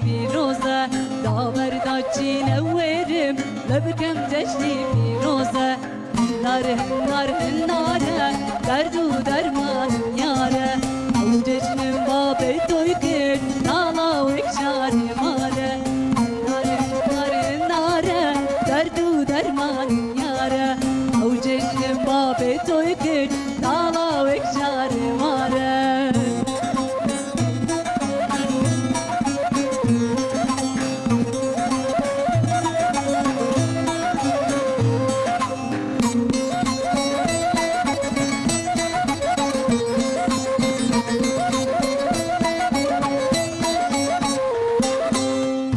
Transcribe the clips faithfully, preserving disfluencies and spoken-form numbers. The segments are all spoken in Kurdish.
Pîroz e, da berda çîne wêrim, me bikem ceşnî pîroz e. Hinnar, hinnar, hinnar e, derd û derman yar e. Ew cejnin babê toy kir, nala wek şarê mar e. Hinnar, hinnar, hinnar e, derd û derman yar e. Ew cejnin babê toy kir, nala wek şarê mar e.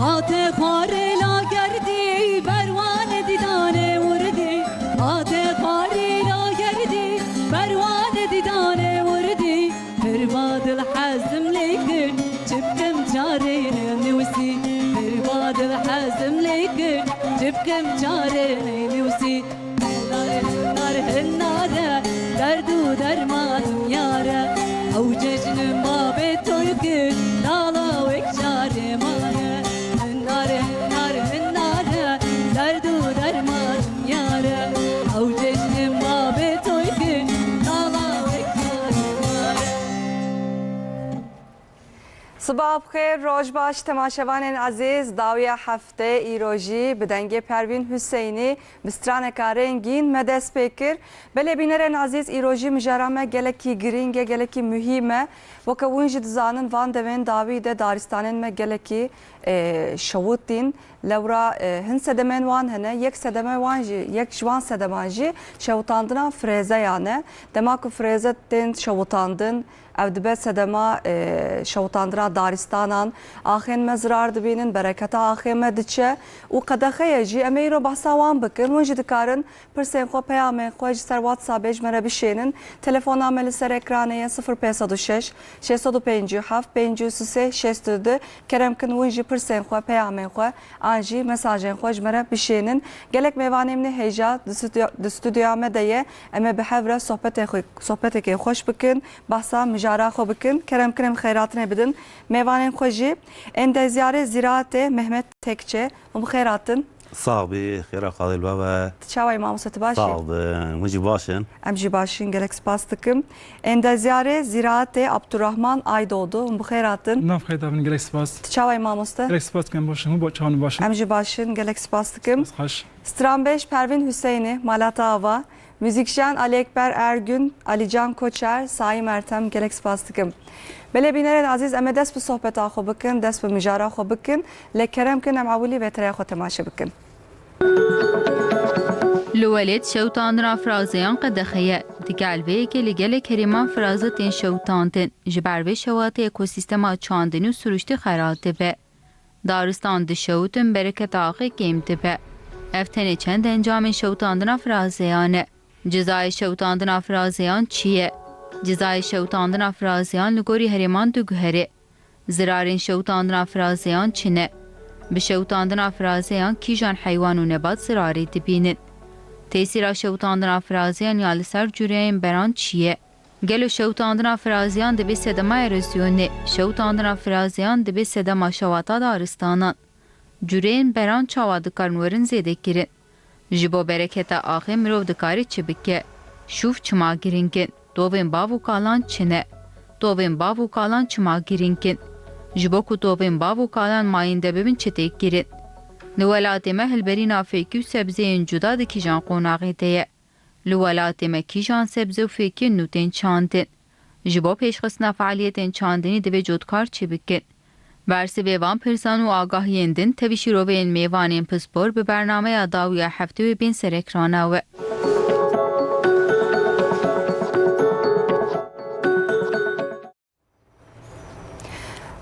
Hate xwarê lagerdî, berwane dîdane wurdî. Hate xwarê lagerdî, berwane dîdane wurdî. Pir badil hezim lê kir, çi bikim çarê nênûsî. Pir badil hezim lê kir, çi bikim çarê nênûsî. Hinnar, hinnar, hinnar e, derd û derman yar e. Ew cejnin babê toy kir, nala wek şarê mar e. Hinnar, hinnar, hinnar e, derd û derman yar e. Ew cejnin babê toy kir, nala wek şarê mar e. Siba bi xêr, roj baş, temaşevanên ezîz. Dawiya heftê îro jî bi dengê Pervîn Hüseynî, bi straneka rengîn me dest pê kir. Belê bînerên ezîz, îro jî mijara me gelekî girîng e, gelekî muhîm e. Weke hûn jî dizanin, van demên dawî de daristanên me gelekî, e, şewitîn. Lewra, e, hin sedemên wan hene. Yek sedeme wan jî, yek ji wan sedeman jî şewitandina firêzeyan e. Dema ku firêze tên şewitandin, ev dibe sedema, e, şewitandina daristanan. Axên me zirar dibînin, bereketa axê me diçe û qedexe ye jî. Em ê îro behsa wan bikin. Hûn jî dikarin pirsên xwe, peyamên xwe ji ser WhatsAppê ji me re bişênin. Telefona me li ser ekranê ye: sifir pênc sed û şeş, şeş sed û pêncî û heft, pêncî û sê, şêst û du. Kerem kin hûn jî pirsên xwe, peyamên xwe an jî mesajên xwe ji me re bişênin. Gelek mêvanê min ê hêja di stûdyo-, di stûdyoya me de ye. Em ê bi hev re sohbetê xwe, sohbetekê xweş bikin, behsa mijara xwe bikin. Kerem kin em xeyratinê bidin mêvanên xwe jî. Endezyarê Zîraetê Mehmet Tekçe, hûn bi xêr hatin. Sax bî, xêra Xwedê li we be. Tu çawa yî mamoste, tu baş î? Sax bin, hûn jî baş in? Em jî baş in, gelek spas dikim. Endezyarê Zîraetê Abdurrahman Aydoğdu, hûn bi xêr hatin. Nav xêr dabin, gelek spas. Tu çawa yî mamoste? Gelek spas dikim, baş in, hûn bo çawan baş in? Em jî baş in, gelek spas dikim. Spas, xweş. Stranbêj Pervîn Hüseyinî, Malata Ava. Muzîkjen Ali Ekber Ergün, Alican Koçer, Saî Mertem, gelek spas dikim. Belê bînerên ezîz, em ê dest bi sohbeta xwe bikin, dest bi mijara xwe bikin. Lê kerem kin em ewilî vê tiraya xwe temaşe bikin. Li welêt şewitandina firazeyan qedexe ye. Digel vê yekê li gelek herêman firaze tên şewitandin. Ji ber vê şewatê ekosîstema çandinî û siruştî xera dibe. Daristan dişewitin, bereketa axê kêm dibe. Ev tenê çend encamên şewitandina firazeyan e. Cizayê şewitandina firazeyan çi ye? Cizayê şewitandina firazeyan li gorî herêman diguhere. Zirarên şewitandina firazeyan çi ne? Bi şewitandina firazeyan kîjan heywan û nebat zirarê dibînin? Tesîra şewitandina firazeyan ya li ser cureyên beran çi ye? Gelo şewitandina firazeyan dibe sedema erozyonê? Şewitandina firazeyan dibe sedema şewata daristanan. Cureyên beran çawa dikarin werin zêdekirin? Ji bo bereketa axê mirov dikare çi bike? Şûv çima girîng in? Tovên bav û kalan çi ne? Tovên bav û kalan çima girîng in? Ji bo ku tovên bav û kalan mayînde bibin çi tê kirin? Li welatê me hilberîna fêkî û sebzeyên cuda di kîjan qonaxê de ye? Li welatê me kîjan sebze û fêkiyên nû tên çandin? Ji bo pêşxistina fealiyetên çandinî divê cotkar çi bikin? Bersivê van pirsan û agahiyên din tevî şîroveyên mêvanên pispor bi bernameya Dawiya Heftê wê bên ser ekrana we.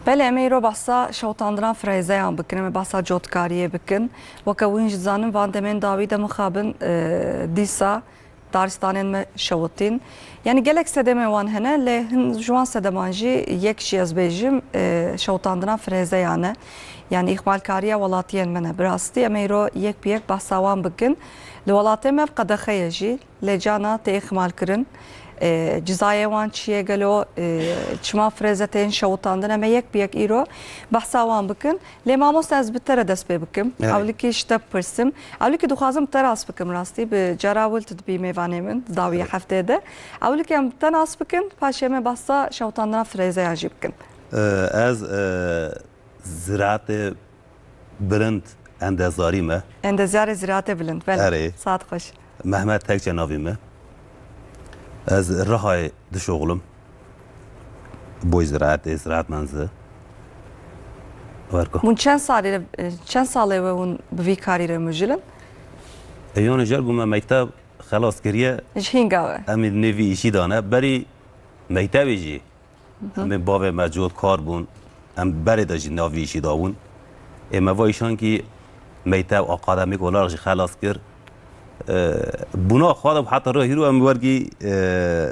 Belê, em ê îro behsa şewitandina firêzeyan bikin, em ê behsa cotkariyê bikin. Weke hûn jî dizanin, van demên dawî de mixabin, e, dîsa daristanên me şewitîn. Yanî gelek sedemên wan hene, lê hin ji wan sedeman jî yek jî ez bêjim, e, şewitandina firêzeyan e. Yanî îxmalkariya welatiyên me ne. Bi rastî em ê îro yek bi yek behsa wan bikin. Li welatê me ev qedexe ye jî. Lê cana tê îxmalkirin. E, cizayê wan çi ye gelo? E, çima firêze tên şewitandin? Em ê yek bi yek îro behsa wan bikin. Lê mamoste, ez bi te re dest pê bikim. Evet. Ewlikî ji te bipirsim. Ewlikî dixwazim bi te nas bikim rastî. Bi cara wil tu dibî mêvanê min, di dawiya Evet. heftê de. Ewlikî em bi te nas bikin, paşê em ê behsa şewitandina firêzeyan jî bikin. E, ez, e, Ziraatê Bilind endezarî me. Endezyarê Ziraatê Bilind, belê. Erê. Saet xweş. Mehmet Tekçe navî me. Ez Rihayê dişoxlim. Boy ziraatê, ziraat menzi. Werko. Hûn çend salê, çend salê we hûn bi vî karî re mijilin? E, yanî jer ku me mekteb xelas kiriye. Ji hînga we. Em ê nêvî îşî dane. Berî mektebê jî Hı hı. Em ê bavê me cotkar bûn. Em berê de jî navî îşî dabûn. Ê me va îşankî mekteb akademîk olarak jî xelas kir. E, bûna xwe de heta rê hîro em wergî, e,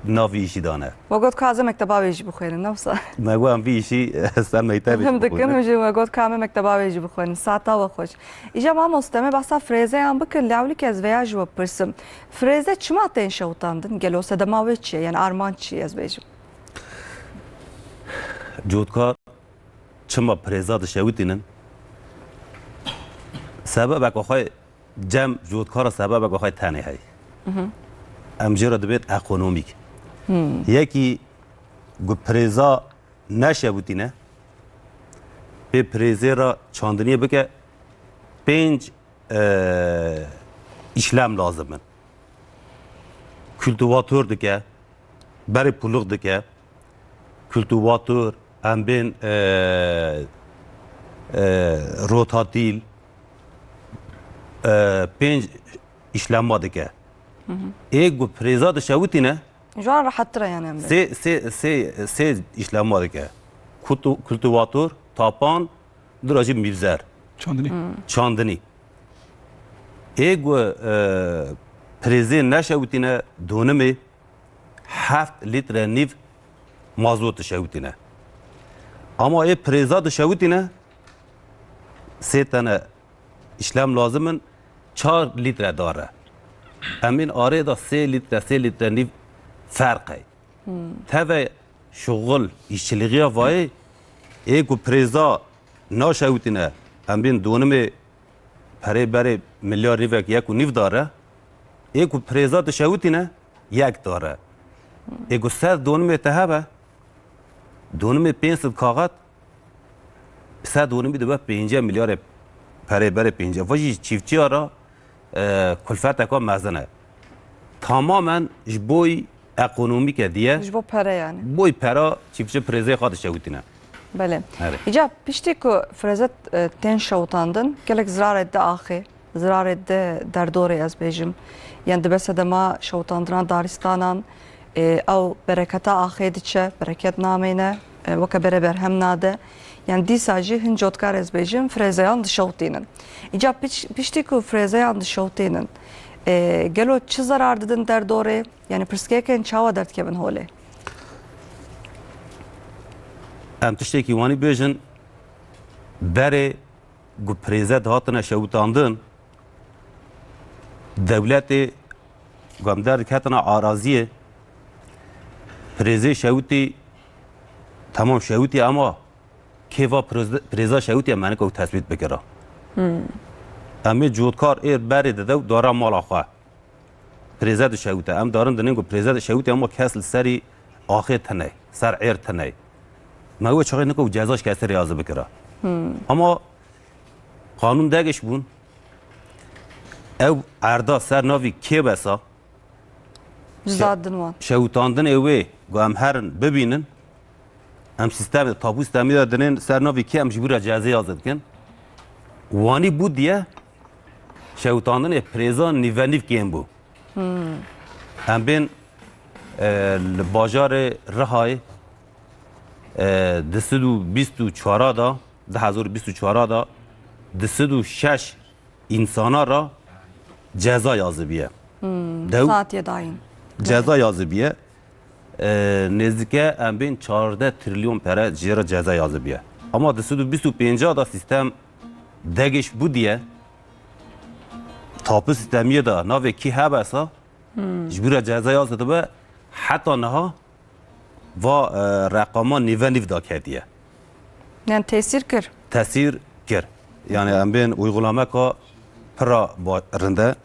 navî îşî dane. We got ka ez ê mekteba wê jî bixwînim, ne wisa? Me got em vî îşî ser mektebê jî Him dikin, bixwînin. Him jî we got ka em ê mekteba wê jî bixwînin. Saeta we xweş. Îja mamoste, me behsa firêzeyan bikin, lê ewlikî ez vêya ji we bipirsim. Firêze çima tên şewitandin? Gelo sedema wê çi ye? Yani armanc çi ye ez bêjim? Cotkar çima firêza dişewitînin? Sebebeke xwe cem cotkara sebebeke xwe tenê heye. Mhm. Em jê re dibêt ekonomîk. Hmm. Yekî ku firêza neşewitîne, pê firêzê re çandiniyê bike, pênc, e, îşlem lazim in. Kultivator dike, berê puluk dike, kultivator, em bên, e, e, rotatîl, e, pênc îşlema dike. Hı hı. Ê ku firêza dişewitîne, Ji wan rehettir e yani em bê. Sê, sê, sê, sê îşlema dike. Kultu-, kultivator, tapan, dira jî mîvzer. Çandinî. Hmm. Çandinî. Ê ku, e, firêzê neşewitîne, donimê heft lître nîv mazot dişewitîne. Ama ê firêza dişewitîne, sê tene îşlem lazim in, çar lître dare. Em ên arê de sê lître, sê lître nîv ferq heye. Hmm. Teve şuxul, îşçilixiya vayê, ê ku firêza naşewitîne, em bên donimê perê berê milyar nîvek yek û nîv dare, ê ku firêza dişewitîne, yek dare. Ê ku sed donimê te hebe, donimê pênc sed kaxet, sed donimî dibe pêncî milyarê perê berê pêncî. Va jî çiftçiya re, e, kulfeteka mezin e. Tamamen ji boy ekonomîk e diye. Ji bo pere yani. Boy pera çiftçi firêzê xwe dişewitîne. Belê. Erê. Îca piştî ku firêze, e, tên şewitandin, gelek zirarê de axê. Zirarê di derdorê ez bêjim. Yan dibe sedema şewitandina daristanan, e, ew bereketa axê diçe, bereket nameyne, e, weke berê berhem nade. Yan dîsa jî hin cotkar ez bêjim, firêzeyan dişewtînin. Îca piç-, piştî ku firêzeyan dişewtînin, e, gelo çi zerar didin derdorê? Yani pirsgehên çawa derdikevin holê? Em tiştekî wanî bêjin, berê ku firêze dihatine şewitandin, dewletê ku em derdiketine araziyê, firêzê şewitî, temam şewitî, ama kê va firêze-, firêza şewitî em ê nika tespît bikira. Hmm. Em ê cotkar êr berê dide û dara mala xwe. Firêze dişewite. Em darin dinên ku firêze dişewite, ama kes li serî axê tine, ser êr tine. Me wê çaxê nika û ceza ji kesê re yazî bikira. Hmm. Ama qanûn degiş bûn. Ew erda ser navî kê besa, Ji şe-, zadin wan. Şewitandinê wê ku em herin bibînin, em sîstemê, tapu sîstemê de dinên ser navî kê em ji bîra cezê yazî dikin. Wanî bû diye şewitandinê firêza nîvenîv kêm bû. Hmm. Em bên, e, li bajarê Rihayê, e, di sed û bîst û çar de, du hezar û bîst û çar de, du sed û şeş însana re ceza yazî bûye. Hmm, Dew-, saetiye dayîn. Ceza yazî bûye. E, nêzîke em bên çardeh trilyon pere jê re ceza yazî bûye. Ama du sed û bîst û pênc de sîstem degiş bû diye, tapu sîstemiyê de navê kî hebesa, Hmm. ji bîra ceza yazî dibe, Heta niha va, e, reqama nîve nîv daketiye. Yani tesîr kir. Tesîr kir. Yani em bên uygulameka pira ba-, rinde.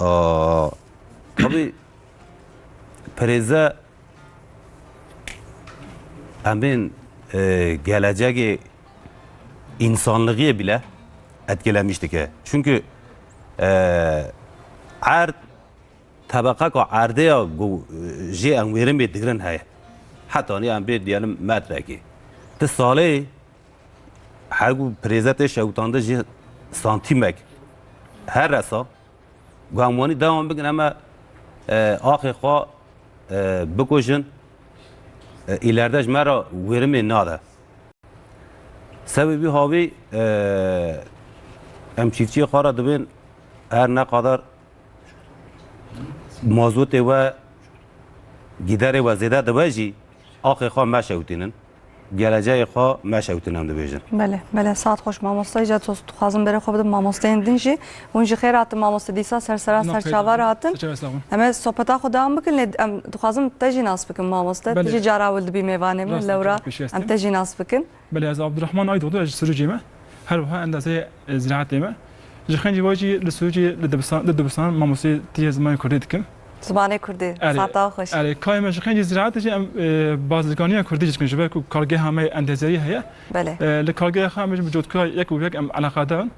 Aa, tabii, pirêze em bên, e, gelecegê insanlığiyê bile etkilemiş dike. Çünkü, e, erd, tebeqeka erdê ya ku, e, jê em wêrimê digirin heye. Hetanî em bê diyelim metrekî. Ti salê her ku pirêze tê şewitandin jê santimek her resa, ku em wanî devam bikin, em e, axê xwe, e, bikujin, e, îlerde ji me re wêrimê nade. Sebebî havî, e, em çîftçiyê xwe re dibên her ne qadar mazotê we, gîderê we zêde dibe jî, axê xwe meşewtînin. Geleceyê xwe meşewtin em dibêjin. Belê, belê, saet xweş mamoste. Îca tu dixwazim berê xwe bidim mamosteyên din jî. Hûn jî xêr hatin mamoste, dîsa ser sera ser çava re hatin. Em ê sohbeta xwe devam bikin, lê em dixwazim te jî nas bikin mamoste. Tu jî cara ewil dibî mêvanê min lewra. Em te jî nas bikin. Belê, ez Abdurrahman Aydoğdu, ez ji Sirûcê me. Her wiha endezeyê, e, ziraetê me. Ji xencî wayî jî li Sirûcê li dibistan, li dibistan mamosteyê tiyê zimanê kurdî dikim. Zimanê kurdî, sata xweş. Erê, kayê me ji xencî ziraetê jî em, e, bazirganiya kurdî jî dikin, ji ber ku kargeha me endezerî heye. Belê. E, li kargeha xwe em jî bi cotka yek û yek em eleqedar in.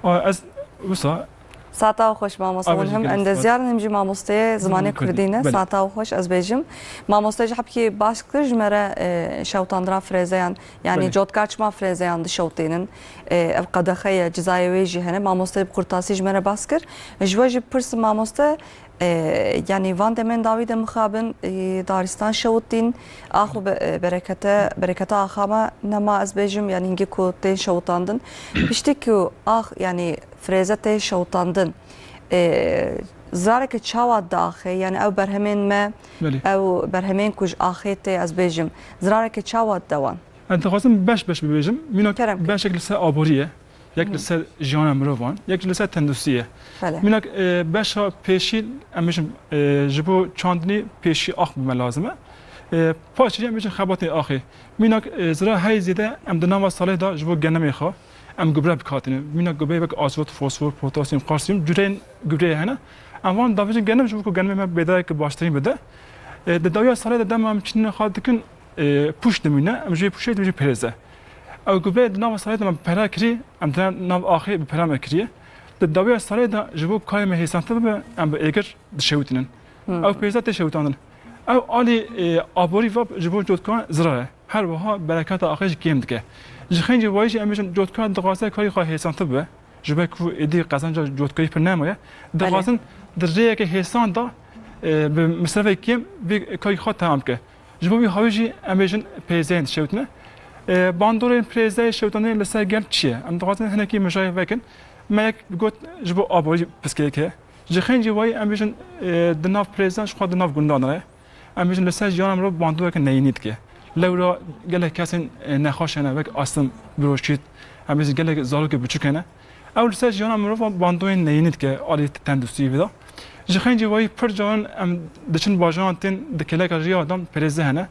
A, ez wisa Sata xweş mamoste. Hûn hem endeziyar in, hem jî mamosteyê zimanê kurdî ne. Sata xweş ez bêjim. Mamoste jî hebkî baş kir ji me re, e, şewtandina frêzeyan, yanî cotka çima frêzeyan dişewtînin. E, ev qedexe ye, cizayê wê jî hene. Mamoste bi kurtasî ji me re bas kir. Ji we jî pirsim mamoste, e, yanî van demên dawî de mixabin, e, daristan şewitîn, ax û be-, e, berekete, bereketa axa me nema ez bêjim, yanî hingê ku tên şewitandin. Piştî ku ax, yanî frêze tê şewitandin, e, zirareke çawa diaxê, yanî ew berhemên me, ew berhemên ku ji axê tê ez bêjim, zirareke çawa dide wan? Ez dixwazim beş beş bibêjim. Mînak beşek li ser aborî ye, yek li ser jiyana mirovan, yek jî li ser tenduristî ye. Mînak, e, beşa pêşî, em bêjin, e, ji bo çandinî pêşî ax bime lazim e. E, paşê jî em bêjin xebatê axê. Mînak, e, zira hey zêde em di nava salê de ji bo genemê xwe em gubre bikatînin. Mînak gubreyê wek azot, fosfor, potasyum, kalsiyum, cureyên gubreyê hene. Em van davêjin genim ji bo ku genemê me bêdayeke baştirîn bide. E, di dawiya salê de dema em çînê xwe dikin, e, pûş dimîne, em ji vê pûşê dibêjin pêrêze. Ew gubreyê di nava salê de me bi pera kirî, em di nav axê bi pera me kiriye. Di dawiya salê de ji bo kayê me hêsantir bibe, em bi êgir dişewitînin. Ew pêrêze tê şewitandin. Ew alî, e, aborî ve ji bo cotkan zirar e. Her wiha bereketa axê jî kêm dike. Ji xencî wayî jî em bêjin cotka dixwaze kayê xwe hêsantir bibe. Ji ber ku êdî qezenca cotkayî pir nemaye. Dixwazin di rêyeke hêsan de, e, bi misrefê kêm vê kayê xwe temam bike. Ji bo vî hawî jî em bêjin pêzeyên dişewitine. E, bandorên pêzeyê şewitandinê li ser gel çi ye? Em dixwazin hinekî mijayê vekin. Me yek got ji bo aborî piskek heye. Ji xencî wayî em bêjin, e, di nav pêzeyan ji xwe di nav gundan de ye. Em bêjin li ser jiyana mirov bandoreke neyînî dike. Lewra gelek kesên, e, nexweş hene, wek astim, broşît, em bêjin gelek zarokê biçûk hene. Ew li ser jiyana mirov bandorên neyînî dike, alî tenduristî vê de. Ji xencî wayî pir caran em diçin bajaran tên di kêleka riya de pêrêze hene.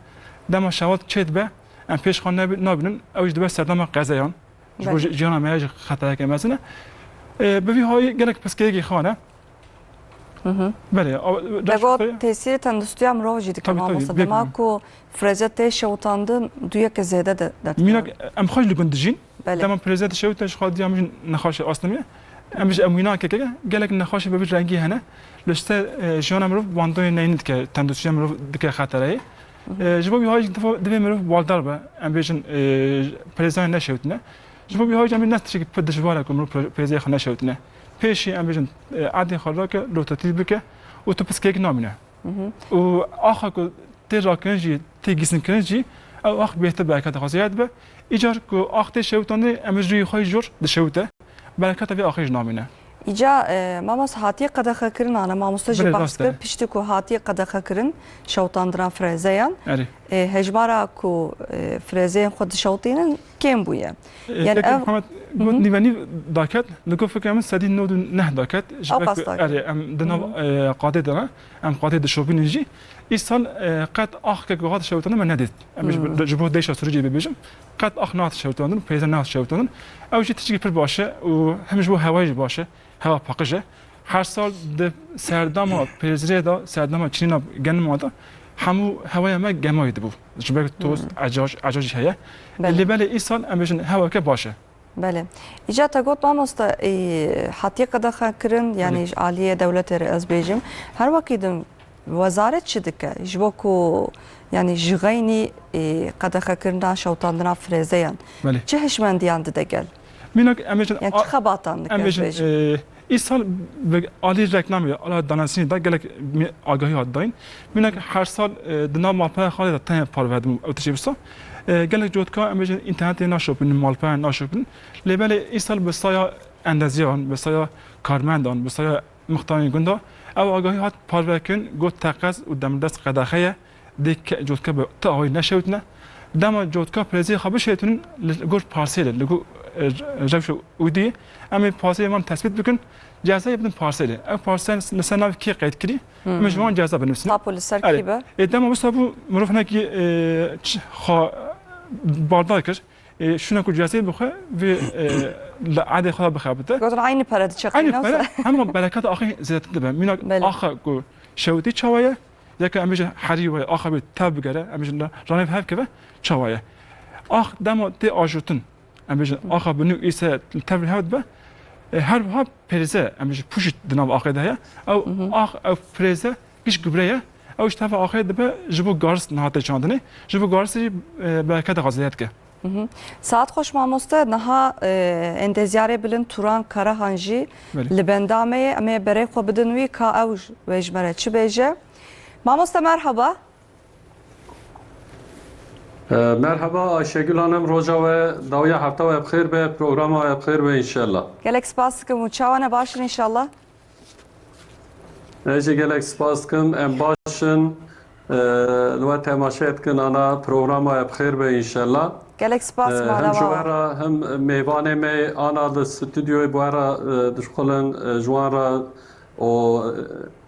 Dema şewat çê dibe, em pêş xwe nebi-, nabînin, ew jî dibe serdema qezeyan. Ji bo ji-, jiyana me ya jî xetereke mezin e. E, bi vî hawî gelek piskeyekî xane. Belê, ew, Te got tesîrê tenduristiya mirov jî dike, Tabii, tabii, mamoste. Dema bêguman. Ku frêze tê şewitandin duyeke zêde de dertîne. Mînak, em xwe jî li gund dijîn. Belê. Dema frêze dişewite ji xwe diya min jî nexweşê astimiye. Em ji em wîna keke gelek nexweşê bi vî rengî hene. Li ser, e, jiyana mirov bandorê neyînî dike, tenduristiya mirov dike xetereyê. E, ji bo vî hawî jî divo-, divê mirov baldar be. Em bêjin, e, frêzeyê neşewitine. Ji bo vî hawî jî em bêjin ne tiştekî pir dijwar e ku mirov pre-, frêzeyê xwe neşewitine. Pêşî em bêjin, e, erdê xwe rake, lototî bike û tu piskek namîne. Û axa ku tê rakirin jî, tê gîsinkirin jî, ew ax bêhtir bereketa xwe zêde dibe. Îcar ku ax tê şewitandinê, em ji rûyê xwe jor dişewite. Bereketa vê axê jî namîne. Îca, e, mamoste, hatiye qedexekirin, ana mamoste jî Belê, behs rast e. kir, piştî ku hatiye qedexekirin, şewitandina frêzeyan, Erê. e, hejmara ku, e, frêzeyên xwe dişewtînin kêm bûye. E, Yani Keke ev Muhammed, got nîvenîv daket, li got fikra min sedî nod û neh daket. Ji Ew ber qas ku daket. Erê, em di nav, e, qadê de ne, em qadê dişopînin jî. Îsal, e, qet axke ku hat şewitandin me nedît. Em ji, Hmm. ji bo deşa Sûrî jî bibêjim. Qet ax nehat şewitandin, peyze nehat şewitandin. Ew jî tiştekî pir baş e û hem ji bo hewayê jî baş e. Hewa paqij e. Her sal di serdema pêzirê de, serdema çinîna genima de hemû hewaya me gemayî dibû. Ji ber toz, Hmm. ecaş, ecaş jî heye. Belê. Lê belê îsal em bêjin hewake baş e. Belê. Îca te got mamoste, e, hatiye qedexekirin, yanî Belê. ji aliyê dewletê re ez bêjim. Her wekî din wezaret çi dike? Ji bo ku, yanî ji xeynî, e, qedexekirina şewtandina firêzeyan, Belê. çi hişmendiyan dide gel? Mînak em bêjin Yan a-, çi xebatan dike, em ez bêjin, bêjim? e, îsal bi alî reklamê, ala danasînê de gelek mi-, agahî hat dayîn. Mînak her sal, e, di nav malpeya xalê de tenê parve dibû ew tiştê wisa. E, gelek cotka em bêjin înternetê naşopînin, malpeya naşopînin. Lê belê îsal bi saya endeziyan, bi saya karmendan, bi saya mixtarên gunda ew agahî hat parvekirin, got teqez û demildest qedexe ye, dê ke-, cotka bi ti awayî neşewitine. Dema cotka pirêzê xwe bişewitinin li gor parsêlê, li gor, e, rewşa ûdiyê, em ê parsêlê wan tespît bikin, cezayê bidin parsêlê. Ew parsêl li ser navê kê qeyd kirî, em ê ji wan ceza binivîsin. Tapo li ser Erê. kî be? Ê, dema wisa bû mirov hinekî, e, ç-, xwe bardar kir. Ê, şûna ku cezayê bixwe, vê, e, li erdê xwe de bixebite. Gotin, "Eynî pere diçe Eynî qîna." pere, hema bereketa axê zêdetir dibe. Mînak Belê. axa ku şewitî çawa ye, ya ku em bêjin herî wê axa bê tev bigere, em bêjin ranê bi hev keve, çawa ye. Ax dema tê ajotin, em bêjin axa bi nû îse li tev li hev dibe, e, her wiha pêrêze, em bêjin pûşî di nav axê de heye. Ew Mhm. ax, ew pêrêze giş gubre ye. Ew ji teva axê dibe ji bo garis niha tê çandinê. Ji bo garisê jî, e, bereketa xwe zêde dike. Mhm. Saet xweş mamoste, niha, e, endezyarê bilind Turan Karahan jî Belê. li benda me ye. Em ê berê xwe bidin wî ka ew j-, wê ji me re çi bêje. Mamoste merhaba. E, merheba Ayşegül Hanım, roja we dawiya hefta we bi xêr be, programa we bi xêr be inşallah. Gelek spas dikim û çawa ne, baş in inşallah? Ez jî gelek spas dikim, em baş in. E, li we temaşe dikin, ana programa we bi xêr be inşallah. Gelek spas, E, mala hem ji we wa. re, hem mêvanê me ana li stûdyoyê bi we re, e, dişxulin, e, ji wan re û, e,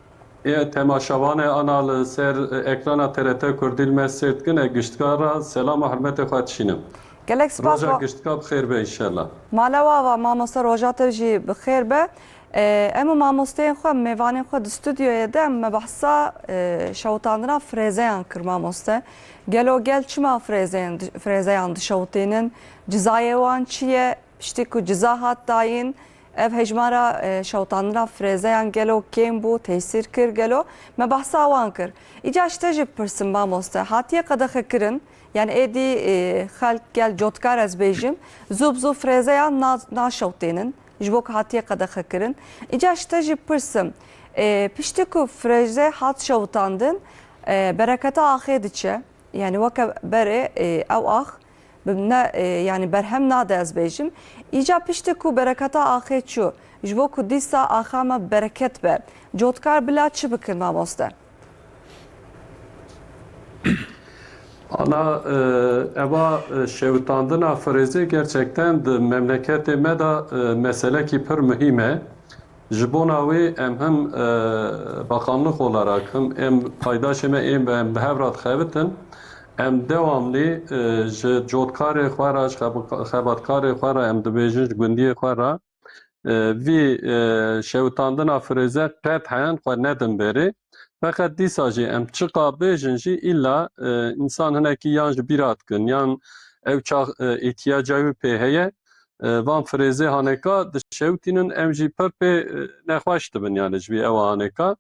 Ê temaşevanê ana li ser ekrana T R T Kurdî li me sêr dikin, ez giştika re selam û hurmetê xwe dişînim. Gelek spas. Roja wa- giştika bi xêr be înşellah. Mala we ava, mamoste, roja te jî bi xêr be. Ee, em û mamosteyên xwe, mêvanên xwe di stûdyoyê de me behsa, e, şewitandina firêzeyan kir, mamoste. Gelo gel çima firêzeyan di-, firêzeyan dişewitînin? Cizayê wan çi ye? Piştî ku ciza hat dayîn, ev hejmara, e, şewitandina firêzeyan gelo kêm bû, tesîr kir gelo? Me behsa wan kir. Îcar ji te jî bipirsim, mamoste. Hatiye qedexekirin, yani êdî, e, xelk gel cotkar ez bêjim, zû bi zû firêzeyan na-, naşewtênin, ji bo ku hatiye qedexekirin. Îcar ji te jî bipirsim, e, piştî ku firêze hat şewitandin, e, bereketa axê diçe, yani weke berê, e, ew ax, bi ne, e, yani berhem nade ez bêjim. Îca piştî ku bereketa axê çû, ji bo ku dîsa axa me bereket be, cotkar bila çi bikin, mamoste? Ana, e, eva, e, şewitandina firêzê gerçekten di memleketê me de, e, meselekî pir muhîm e. Ji bona wê em him, e, bakanlix olarak, him em paydaşê me ên em bi hev re dixebitin, em dewamlî, e, ji cotkarê xwe re, ji xeb-, xebatkarê xwe re, em dibêjin ji gundiyê xwe re, e, vî, e, şewitandina firêze qet heyan xwe nedin berê. Feqet dîsa jî em çiqa bêjin jî îlla, e, însan hinekî yan ji bîra dikin, yan ew çax, e, îhtiyaca wî pê heye. E, van firêzê haneka dişewtînin, em jî pir pê, e, nexweş dibin, yani ji vî ewa haneka.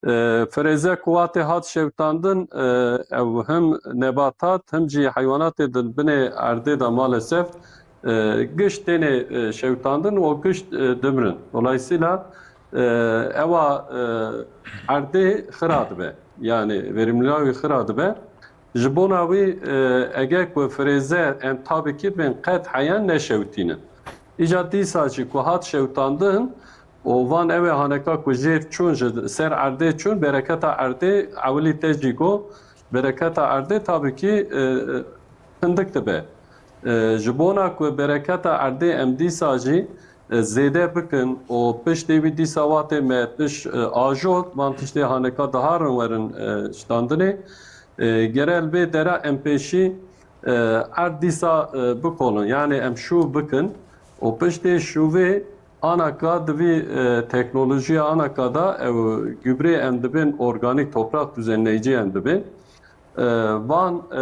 E, firêze ku watê hat şewtandin, e, ew him nebatat, him jî heywanatê di binê erdê de maalesef, e, gişt têne, e, şewtandin û gişt, e, dimirin. Dolayısıyla, e, ewa, e, erdê xira dibe. Yani verimliliği xira dibe. Ji bona wî, e, eger ku firêze em tabî kiribin qet heyan neşewtînin. Îca dîsa jî ku hat şewtandin û van ew ê haneka ku jêr çûn ji ser erdê çûn, bereketa erdê ewilî te jî got, bereketa erdê tabî kî, e, hindik dibe. E, ji bona ku bereketa erdê em dîsa jî, e, zêde bikin û piştê wî dîsa watê me piş, e, ajot, van tiştê haneka diharin werin, e, ştandinê. E, gere li vê dera em pêşî, e, erd dîsa, e, bikolin. Yani em şûv bikin û piştê şûvê anaka di vî, e, teknolojiya anaka da ew gübrê em dibên organîk, toprak düzenleyici em dibên. E, van, e,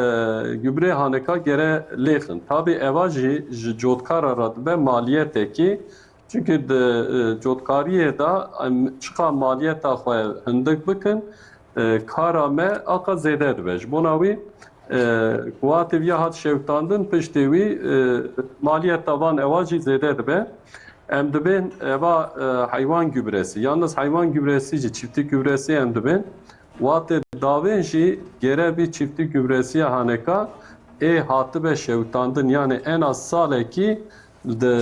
gübrê haneka gere lêxin. Tabî eva jî ji cotkara re dibe maliyetekî. Çunke di, e, cotkariyê de em çiqa maliyeta xwe hindik bikin, e, kara me aqa zêde dibe. Ji bona wî, e, ku hatê viya hat şewitandin, piştê wî, e, maliyeta van ewa jî zêde dibe. Em dibên eva, e, heywan gübresi, yalnız heywan gübresi jî, çiftlik gübresi em dibên. Watê davên jî gere vî çiftlik gübresiya haneka ê hatibe şewitandin, yani en az salekî di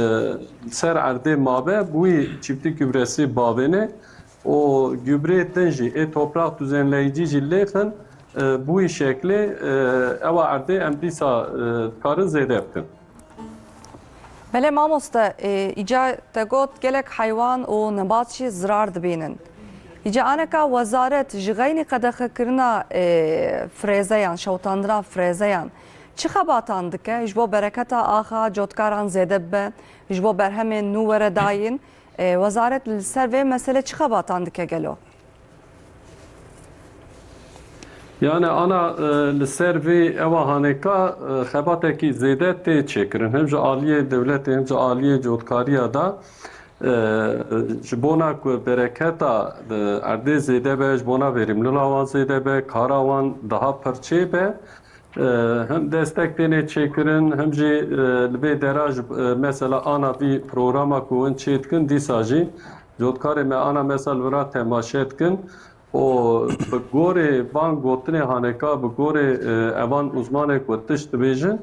ser erdê mabe, bi wî çiftlik gübresi bavêne û gübrê din jî ê toprak düzenleyici jî lêxin, e, bi wî şeklê, e, ewa erdê em dîsa, e, dikarin zêde bikin. Belê mamoste, e, îca te got gelek heywan û nebat jî zirar dibînin. Îca aneka wezaret ji xeynî qedexekirina, e, firêzeyan, şewitandina firêzeyan çi xebatan dike ji bo bereketa axa cotkaran zêde bibe, ji bo berhemên nû were dayîn? E, wezaret li ser vê mesele çi xebatan dike gelo? Yani ana, e, li ser vê ewa haneka, e, xebatekî zêde tê çêkirin. Hem ji aliyê dewletê hem ji aliyê cotkariya da, e, ji bona ku bereketa, e, erdê zêde be, ji bona verimlila wan zêde be, kara wan daha pir çê be, e, hem destek têne çêkirin, hem jî, e, li vê dera ji, e, mesela ana vî programa ku hûn çê dikin, dîsa jî cotkarê me ana mesela li vir temaşe dikin. û bi gorê van gotinê haneka, bi gorê, e, evan uzmanê ku tişt dibêjin,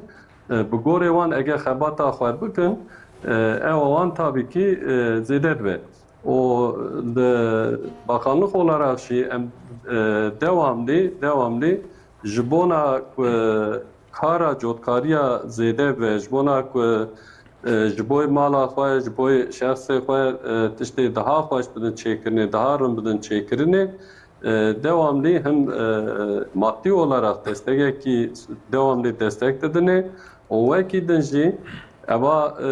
e, bi gorê wan ege xebata xwe bikin, e, ewa wan tabî kî, e, zêde dibe. Û di bakanlık olarak jî em, e, devamlî, devamlî ji bona ku kara cotkariya zêde be, ji bona ku, e, ji bo mala xwe, ji bo şexsê xwe, e, tiştê daha xweş bidin çêkirinê, daha rin bidin çêkirinê, e, devamlî him, e, maddi olarak destekekî devamlî destek didinê û wekî din jî eva, e,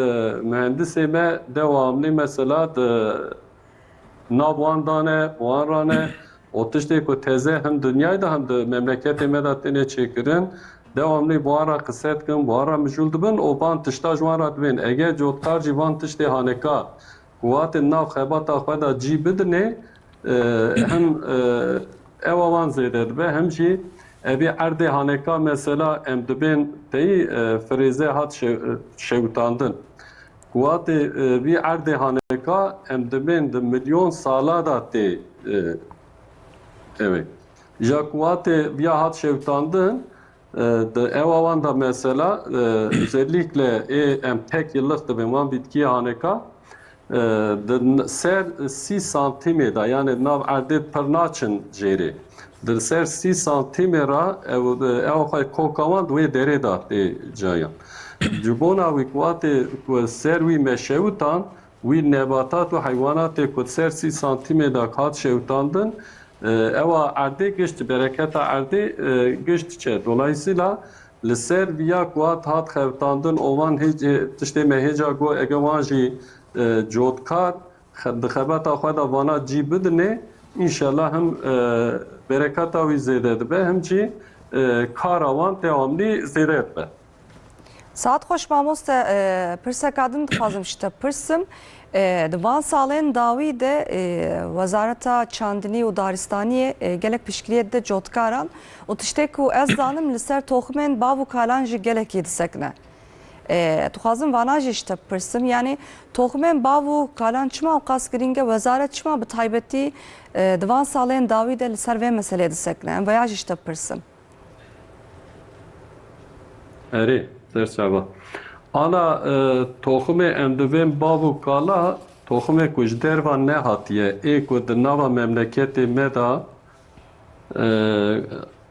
mühendisê me devamlî mesela di nav wan dane, wan rane. O tiştê ku teze him dinyayê de him di memleketê me de têne çêkirin, devamlî bi wan re qise dikin, bi wan re mijûl dibin û van tişta ji wan re dibên. Eger cotkar jî van tiştê haneka ku hatê nav xebata xwe de cî bidinê, e, him, e, ewa wan zêde dibe, him jî evî erdê haneka mesela em dibên teyî, e, firêze hat şew-, şewitandin. Ku hatê, e, vî erdê haneka em dibên di milyon sala de tê, e, ew ê. Ja ku hatê viya hat şewitandin, e, di ewa wan de mesela, e, özellikle ê em tek yıllık dibên wan bitkiyê haneka, e, di n-, ser sî santîmê de, yani nav erdê pir naçin jêrê. Di ser sî santîmê re ew, ew xwe koka wan di wê derê de tê cayan. Ji bona wî ku hatê ku ser wî me şewitan, wî nebatat û heywanatê ku di ser sî santîmê de hat şewitandin, e, ewa erdê gişt, bereketa erdê, e, gişt çe. Dolayısıyla li ser viya ku hat, hat xebitandin û wan hêc-, tiştê me hêca got, ege wan jî, e, cotkar xe-, di xebata xwe de vana cî bidinê, înşellah him, e, bereketa wî zêde dibe, him jî, e, kara wan dewamlî zêde dibe. Saet xweş mamoste, e, pirseka din dixwazim ji te pirsim. E, di van salên dawî de, e, Wezareta Çandinî û Daristaniyê, e, gelek piştgiriyê dide cotkaran û tiştê ku ez zanim li ser toximên bav û kalan jî gelekî disekine. E, dixwazim vana jî ji te bipirsim, yanî toximên bav û kalan çima ew qas girîng e? Wezaret çima bi taybetî, e, di van salên dawî de li ser vê meselê disekine? Em veya jî ji te bipirsim. Erê, ser çava. Ana, e, toximê em dibên bav û kala, toximê ku ji derva nehatiye, ê ku di nava memleketê me de, e,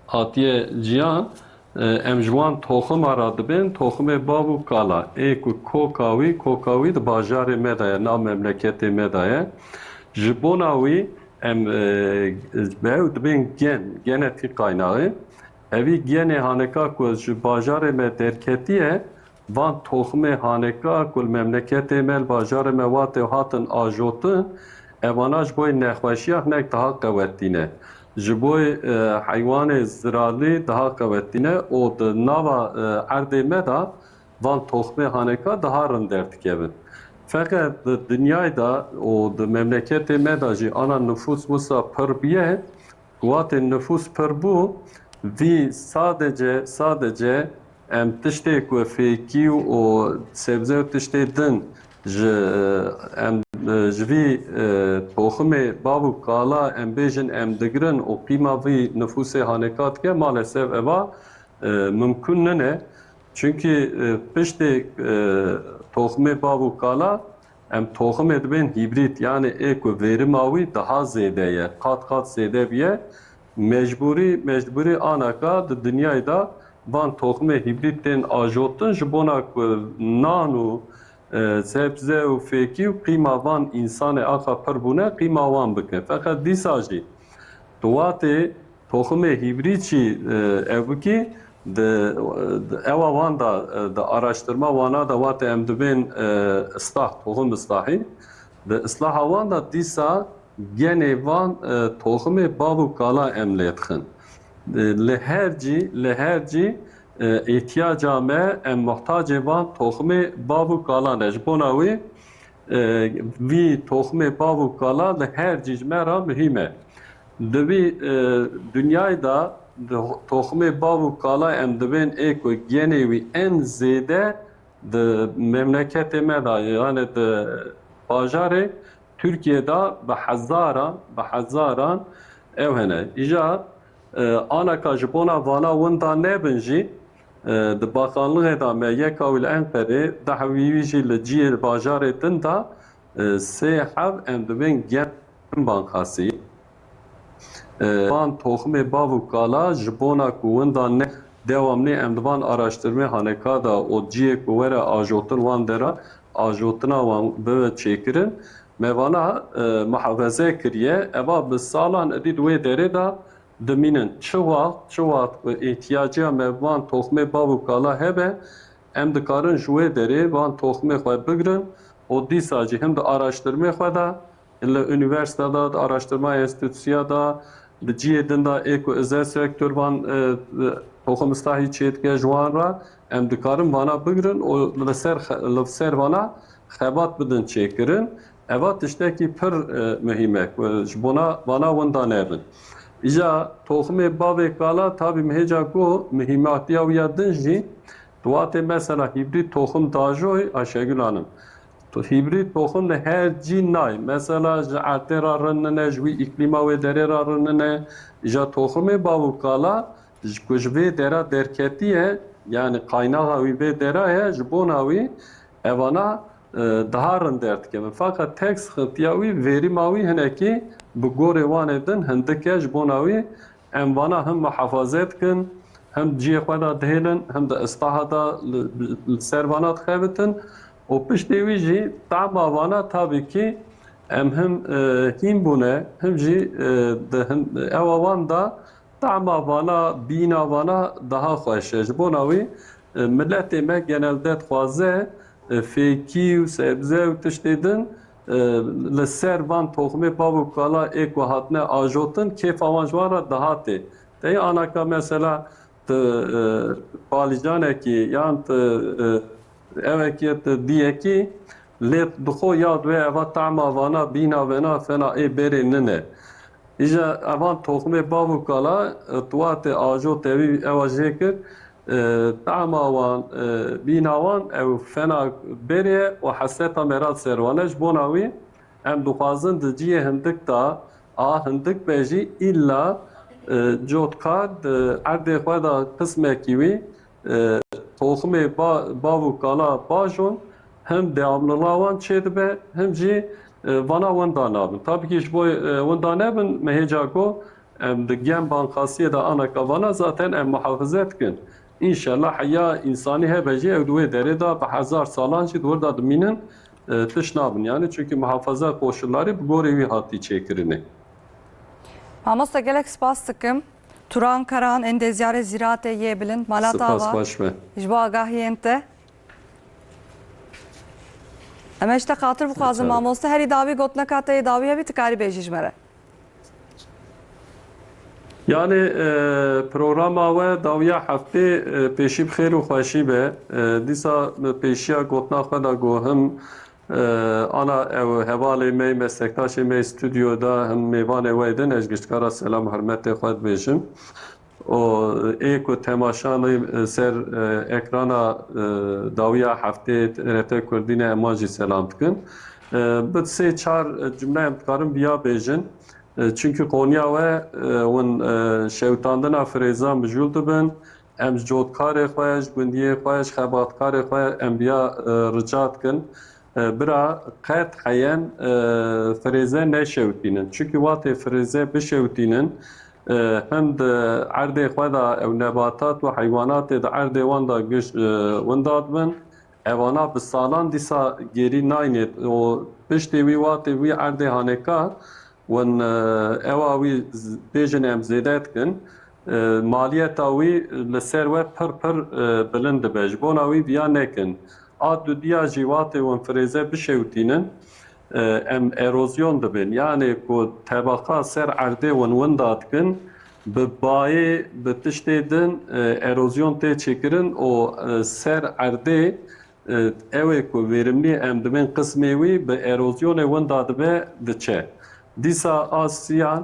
hatiye ciyan, E, em ji wan toxima re dibên, toximê bav û kala, ê ku koka wî, koka wî di bajarê me de ye, nav memleketê me de ye. Ji bona wî em, e, bi ew dibên gen, genetîk qaynaxê. Evî genê haneka ku ji bajarê me derketiye, van toximê haneka ku li memleketê me, li bajarê me wate hatin ajotin, evana ji bo nexweşiya hinek daha qewetî ne. Ji bo, e, heywanê zirarlî daha qewetî ne û di nava, e, erdê me de van toximê haneka daha rind derdikevin. Feqet di dinyayê de û di memleketê me de jî ana nifûs wisa pir bûye, wate nifûs pir bû, vî sadece, sadece em tiştê ku fêkî û sebze û tiştê din ji, em, ji vî, e, toximê bav û kala em bêjin em digirin û qîma vî nifûsê haneka dike, maalesef eva, e, mimkûn nine. Çunkî, e, piştê, e, toximê bav û kala em toximê dibên hîbrîd, yanî ê ku verima wî daha zêde ye, qat qat zêde bûye. Mecbûrî, mecbûrî anaka di dinyayê de van toximê hîbrîd tên ajotin ji bona ku nan û, e, sebze û fêkî û qîma van însanê axa pir bûne, qîma wan bikin. Feqet dîsa jî tu watê toximê hîbrîd jî, e, ew bikî, di, di ewa wan de, e, di araştirma wana de wate em dibên, e, ıslah, tohum ıslahî. Di ıslaha wan de dîsa genê van, e, toximê bav û kala em lê dixin. E, li her cî, li her cî, e, îhtiyaca me, em muhtacê van toximê bav û kala ne. Ji bona wî, e, vî toximê bav û kala li her cî ji me re muhîm e. Di vî, e, dinyayê de di toximê bav û kala em dibên ê ku genê wî en zêde di memleketê me de, yani di bajarê Tirkiyê de bi hezaran, bi hezaran ew hene. Îja, e, anaka ji bona vana winda nebin jî, e, di bakanlığê de me yeka wî li Enqerê, dehwî wî jî li ciyê bajarê din de, e, sê heb em dibên gen bankasî. E, van toximê bav û kala ji bona ku winda ne dewamlî em di van araştirmê haneka de û ciyê ku were ajotin wan dera ajotina wan bibe çêkirin, me vana, e, muhafeze kiriye. Eva bi salan edî di wê derê de dimînin. Çi wext, çi wext ku îhtiyaciya me van toximê bav û kala hebe, em dikarin ji wê derê van toximê xwe bigrin û dîsa jî him di araştirmê xwe de, li unîversîte de, di araştirma enstîtusiya de, di cihê din de ê ku îzet sektör van, e, toxim îslahî çêdike ji wan re, em dikarin vana bigrin û li ser xe-, li ser vana xebat bidin çêkirin. Eva tiştekî pir, e, muhîm e ku ji bona vana winda nebin. Îja toximê bavê kala tabî mihêca ku muhîmatiya wî ya din jî, di watê mesela hîbrîd toxim dajoy Ayşegül Hanım. Tu hîbrîd toxim li her cî nayê. Mesela ji erdê re rin nine, ji wî îklîma wê derê re rin nine. Îja toximê bav û kala ji ku ji vê dera derketiye, yani qaynaxa wî vê dera ye, ji bona wî evana, e, daha rind derdikevin. Fakat tek sıxıntıya wî, verîma wî hinekî bi gorê wanê din hindik e, ji bona wî em vana him muhafaze dikin, him ciyê xwe de dihêlin, him di istaha de li, li ser vana dixebitin. Û piştê wî jî tahma vana tabî kî em him, e, hîn bûne, him jî, e, di hin, ewa wan de tahma vana, bîna vana daha xweş e. Ji bona wî, e, miletê me genelde dixwaze, e, fêkî û sebze û tiştê din, e, li ser van toximê bav û kala ê ku hatine ajotin, kêfa wan ji wan re daha tê. Tey anaka mesela tu, e, balîcanekî yan tu, e, evekî tu diyekî lê dixo ya wê eva tahma vana bîna vena fena ê berê nine. Îja evan toximê bav û kala, e, tu watê ajo tevî ewa jê kir, e, tahma wan, e, bîna wan ew fena berê û hesreta me re ser wan e. Ji bona wî em dixwazin di cihê hindik de, a hindik be jî îlla, e, cotkar di erdê xwe de qismekî wî, e, toximê ba-, bav û kala bajon, him dewamliliğa wan çêdibe, him jî, e, vana winda nabin. Tabî kî ji bo, e, winda nebin, me hêca got, em di gen bankasiyê de anaka vana zaten em muhafize dikin. înşellah heya însanî hebe jî ew di wê derê de bi hezar salan jî di wir de dimînin, e, tişt nabin. Yani çünkü muhafaza koşulları bi gorî wî hatî çêkirinê. Mamoste, gelek spas dikim. Turan Karan, endeziyarê Zîratê yê Bilind, Malat Ava, xweş be, ji bo agahiyên te. Em ji te xatir bixwazin, mamoste, herî dawî gotineka te yê dawî hebî, tu karî bêjî ji me re. Yani, e, programa we dawiya heftê, e, pêşî bi xêr û xweşî be. E, dîsa bi pêşiya gotina xwe de got, him, e, ana ew hevalê me, meslektaşê me stûdyoda, him mêvanê we din, ez ji giştkara selam û hurmetê xwe dibêjim. O ê ku temaşanê, e, ser, e, ekrana, e, dawiya heftê T R T Kurdî ne, eman jî selam dikin. E, bi sê çar cumle em dikarin viya bêjin. E, çunkî qoniya we, e, win, e, şewitandina firêzan mijûl dibin. Em ji cotkarê xwe, ji gundiyê xwe, ji xebatkarê xwe em viya, e, rica dikin. E, bira qet heyen, e, firêze neşewitînin. Çunkî watê firêze bişewitînin, e, him di erdê xwe de ew nebatat û heywanatê di erdê wan de giş, e, winda dibin. Evana bi salan dîsa gêrî nayne û piştê wî watê wî erdê haneka win, e, ewa wî z-, bêjin em zêde dikin. E, maliyeta wî li ser we pir pir, e, bilind dibe. Ji bona wî viya nekin. A dudiya jî watê win firêze bişewitînin, e, em erozyon dibin. Yani ku tebaqa ser erdê win winda dikin, bi bayê, bi tiştê din, e, erozyon tê çêkirin û, e, ser erdê, e, ew ê ku verimlî em dibên qismê wî bi erozyonê winda dibe diçe. Dîsa a siyan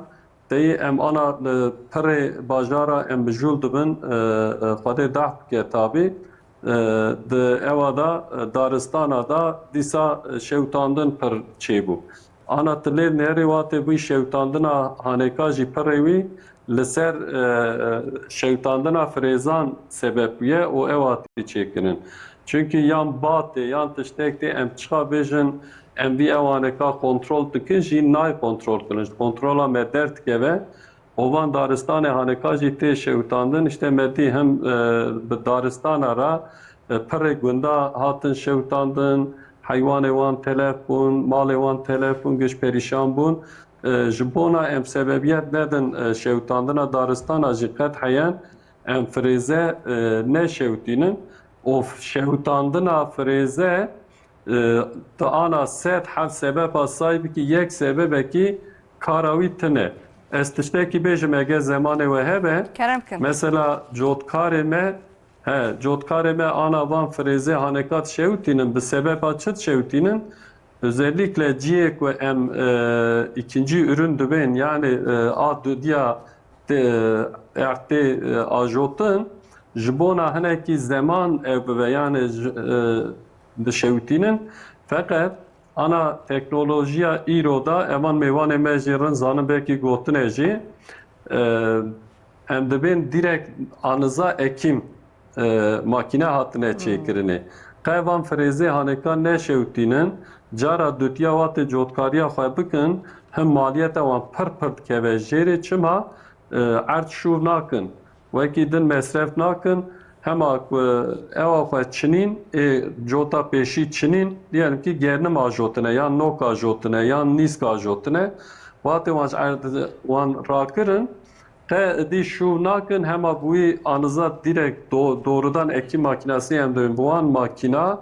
teyî em ana li pirê bajara em mijûl dibin, e, e, Xwedê dehf bike tabî. E, di ewa da, e, daristana da dîsa, e, şewitandin pir çêbû. Ana tu lê nêrê watê bûyî şewitandina haneka jî pirê wî li ser, e, e, şewitandina firêzan sebep bûye û ewa tê çêkirin. Çunkî yan ba tê, yan tiştek tê, em çiqa bêjin, em vî ew haneka kontrol dikin jî, nayê kontrol kirin. Ji kontrola me derdikeve, û van daristanê haneka jî tê şewitandin. Îşte me dî him, e, bi daristana re, e, pirê gunda hatin şewitandin, heywanê wan telef bûn, malê wan telef bûn, giş perîşan bûn. E, ji bona em sebebiyet nedin, e, şewitandina daristana jî qet heyen em firêze, e, neşewitînin û f-, şewitandina firêze, e, tu ana sed heb sebeba say bikî, yek sebebekî kara wî tune. Ez tiştekî bêjim, ege zemanê we hebe. Kerem kin. Mesela cotkarê me, he, cotkarê me ana van firêzê haneka dişewitînin, bi sebeba çi dişewitînin? Özellikle cihê ku em, e, ikinci ürün dibên, yani, e, a dudiya tê, e, erd tê, e, ajotin, ji bona hinekî zeman ew bibe, yani ji, e, dişewitînin. Feqet ana teknolojiya îro da, evan mêvanê me jî rind zanin, belkî gotine jî, e, em dibên direkt aniza ekîm, e, makîne hatine çêkirinê. Qey van firêzê haneka neşewtînin, cara dutiya watê cotkariya xwe bikin, him maliyeta wan pir pir dikeve jêrê, çima, e, erd şûr nakin. Wekî din mesref nakin, hema ku ewa xwe çinîn, ê cota pêşî çinîn, diyelim ki gernim ajotine, yan nok ajotine, yan nîsk ajotine, watê wan ji erd wan rakirin, qe dî şûv nakin, hema bi wî aniza direkt do-, doğrudan ekî makinasî em dibin, bi wan makîna,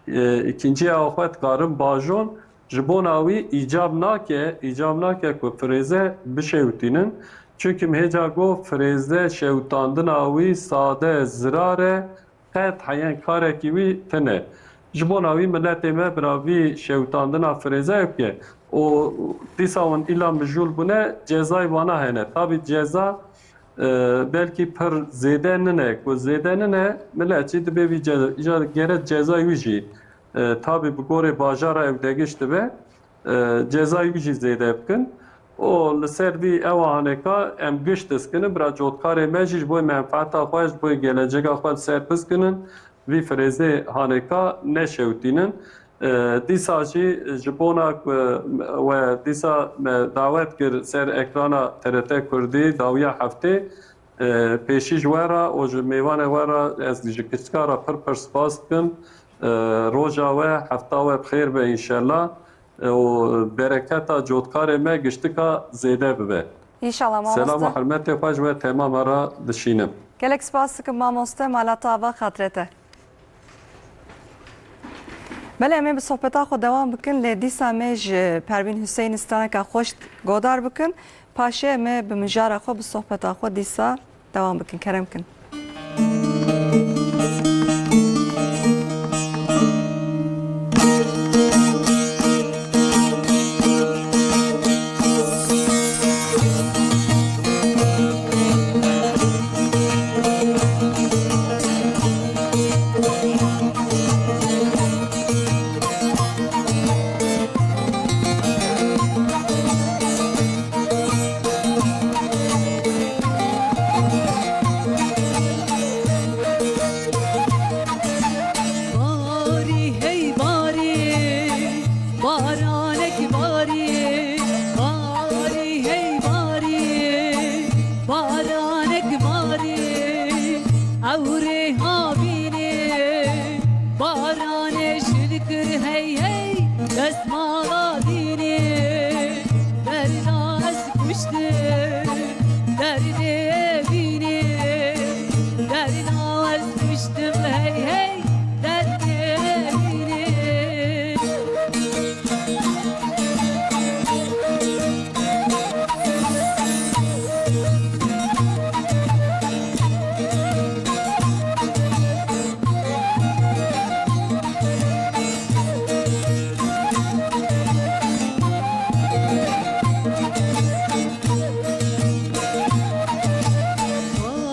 e, îkincî ewa xwe dikarin bajon, Ji bona wî îcab nake, îcab nake ku firêze bişewitînin. Çunki min hêca got, firêze şewitandina wî sade, zirar e, qet heyen karekî wî tine. Ji bona wî miletê me bira vî şewitandina firêzeyê bike. Û dîsa hûn îla mijûl bûne, cezayê vana hene. Tabî ceza, e, belkî pir zêde nine. Ku zêde nine, milet jî dibê vî ce-, îca gere cezayê wî jî, e, tabî bi gorê bajara ew degiş dibe. E, cezayê wî jî zêde bikin. Û li ser vî ewa haneka em giş diskinin, bira cotkarê me jî ji bo menfaeta xwe, ji bo geleceka xwe li ser biskinin, vî firêzê haneka neşewtînin. E, dîsa jî ji bona ku we dîsa me dawet kir ser ekrana T R T Kurdî dawiya heftê, E, pêşî ji we re û ji mêvanê we re ez ji giçka re pir pir spas dikim. E, roja we, hefta we bi xêr be înşellah. E, û bereketa cotkarê me giştika zêde bibe. Înşallah mamoste. Selam û hurmetê xwe ji we temama re dişînim. Gelek spas dikim mamoste, mala te ava, xatirê te. Belê, em ê bi sohbeta xwe dewam bikin, lê dîsa em ê ji Pervîn Huseyinî straneka xweş godar bikin. Paşê em ê bi mijara xwe, bi sohbeta xwe dîsa dewam bikin. Kerem kin. Barî hey barî, baranek barî, barî hey barî, baranek barî, ewrê havînê, baranê şil kir hey hey, destmala dînê, derda ez kuştim, derdê evînê, derda ez kuştim hey hey, derdê evînê.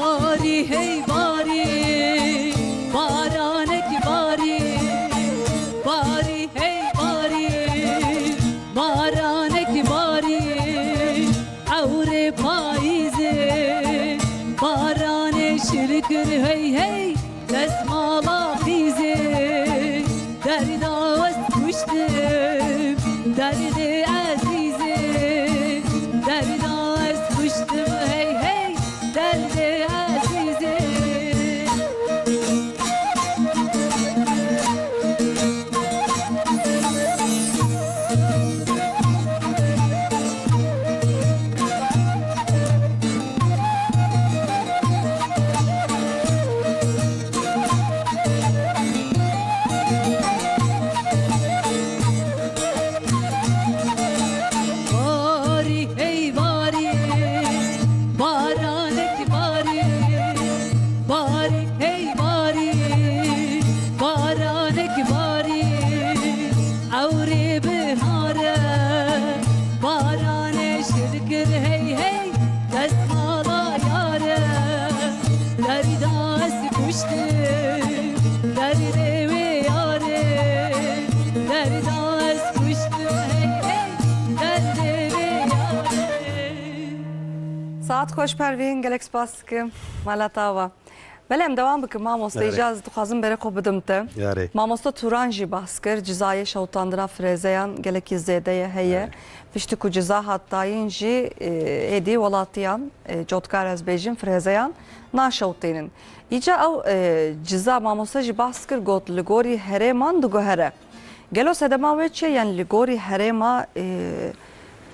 Barî hey barî, baranek barî, barî hey barî, baranek barî, ewrê payîzê, baranê şil kir hey hey, destmala qîzê, derda ez kuştim, derdê ezîzê, derda ez kuştim hey hey, derdê ezîzê. Barî hey barî, baranek barî, barî hey barî, baranek barî, ewrê bihar e, baranê şil kir hey hey, destmala yar e, derda ez kuştim, derdê wê yarê, derda ez kuştim hey hey, derdê wê yarê. Saet xweş Pervîn, gelek spas dikim. Mala te ava. Belê, em dewam bikin mamoste, Erê. Îca ez dixwazim berê xwe bidim te. Yarê. Mamoste Turan jî behs kir, cizayê şewitandina firêzeyan gelekî zêde ye, heye. Erê. Piştî ku ciza hat dayîn jî, e, êdî welatiyan, e, cotkar ez bêjim, firêzeyan naşewitînin. Îca ew, e, ciza mamoste jî behs kir, got li gorî herêman diguhere. Gelo sedema wê çi ye? Yanî li gorî herêma, e,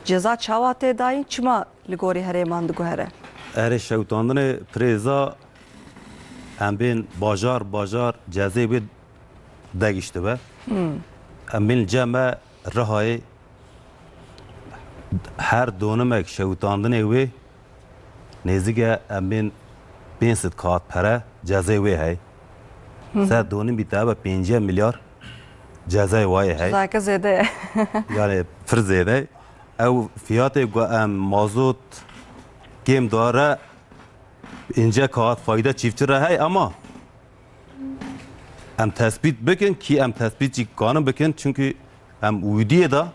ciza çawa tê dayîn? Çima li gorî herêman diguhere? Erê, şewitandinê firêza em bên bajar bajar cezê wê degiştibe. Hmm. Em bên cem e Rihayê her donimek şewitandinê wê nêzîke em bên pênc sed kaxit pere cezê wê hey. Hı hı. Ser donimî te be pêncî milyar cezayê wayê hey. Cezayeke zêde ye. Yani pir zêde. Ew fiyatê ku em mazot kêm dare, pêncî kaxit fayda çiftçi re hey, ama em tespît bikin, kî em tespît jî kanin bikin, çünkü em wîdiyê de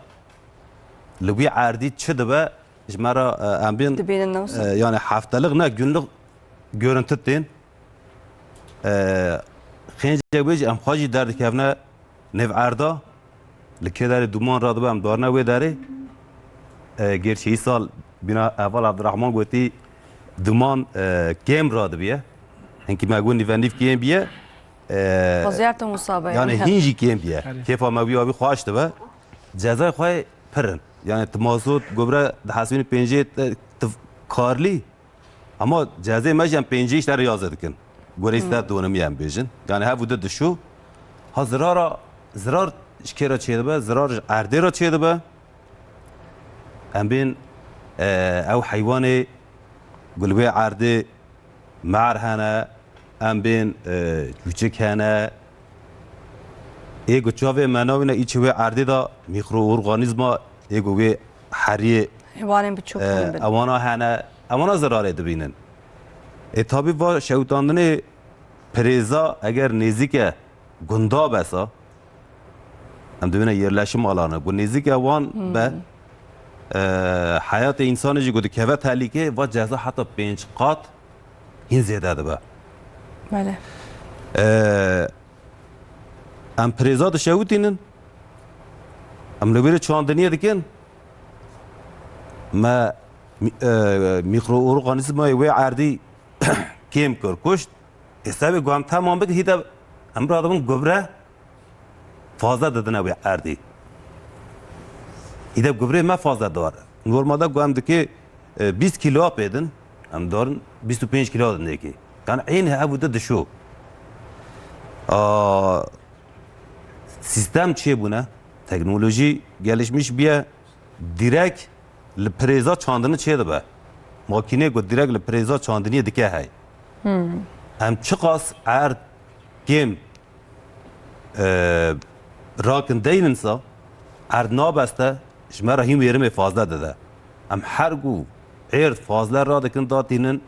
li wî erdî çi dibe, ji me re, e, em bên, Dibînin ne wisa? E, yani heftelik ne, günlük görüntü tên. E, xêncek wê jî em xwe jî derdikevne nêv erda. Li kê derê dûman radibe em darine wê derê. E, gerçi îsal bîna heval Abdurrahman gotî, Duman, e, kêm radibiye. Hinkî me got nîvenîv kêm biye. E, Xweziyartin wisa be. Yani hîn jî kêm biye. Erê. Kêfa me wî avî xweş dibe. Cezayê xwe pir in. Yani tu mazot gobra dihesibînî pêncî te-, tu karlî. Ama cezê me jî em pêncî ji te riyaze dikin. Gorê Hmm. sed donimî em bêjin. Yani hev û di dişo. Ha zirara, zirar ji kê re çêdibe? Zirar ji erdê re çêdibe. Em bên, e, ew heywanê ku li wê erdê mer hene, em bên, e, çûçik hene. Ê ku çavê me nabîne, îçê wê erdê de mîkroorganîzma, ê ku wê heriyê, Heywanên biçûk e, hene bin. Ewana hene, ewana zirarê dibînin. Ê tabî va şewitandinê pirêza eger nêzîk e gunda besa, em dibêne yerleşim alanı. Ku nêzîke wan Hmm. be, e, heyatê însanê jî ku dikeve tehlîkê, va ceza heta pênc qat hîn zêde dibe. Belê. E, em pirêza dişewitînin, em li wêrê çandiniyê dikin, me mî-, e, mîkroorganîzmayê wê erdî kêm kir, kuşt. Ê sebê ku em temam bikin, hî de em radibin gubre fazla didine wê erdî. Hî de gubrê me fazla didar. Normalde ku em dikê, e, bîst kîlo pê din, em darin bîst û pênc kîlo din êkê. Yani eynî ev û di dişo. A, sîstem çêbûne, teknolojî gelişmiş biye, direk li pirêza çandinî çêdibe. Makînê ku direk li pirêza çandiniyê dike hey. Hmm. Em çiqas erd kêm, e, rakin deynin sa, erd nabeste, ji me re hîn wêrimê fazle dide. Em her ku êrd fazle radikin, datînin,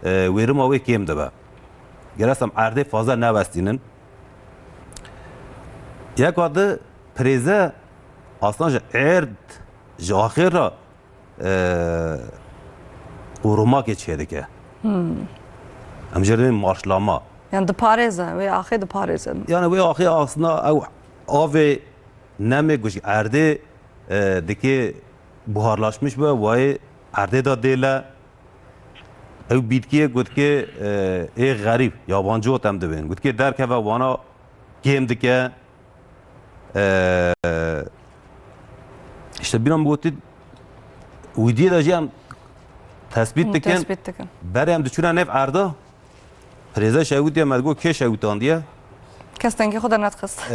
e, wêrima wê kêm dibe. Gerek em erdê fazle nebestînin. Yeka di pirêze aslan ji êrd, ji axê re, e, qorumakê çêdike. Hmm. Em jê re dibên marşlama. Yani diparêze, wê axê diparêze. Yani wê axê aslında ew avê nemê ku ji erdê, e, dikê buharlaşmiş be, wayê erdê de dêle. Ew bîtkiyê ku dikê, e, ê xerîb, yabancî ot em dibên. Ku dikê derkeve wana kêm dike. E, işte bîna min gotî, wîdiyê de jî em tespît Hı, dikin. Tespît dikin. Berê em diçûne nêv erda, pirêze şewitiye, me digot kê şewitandiye? Kes dengê xwe dernedixist. E,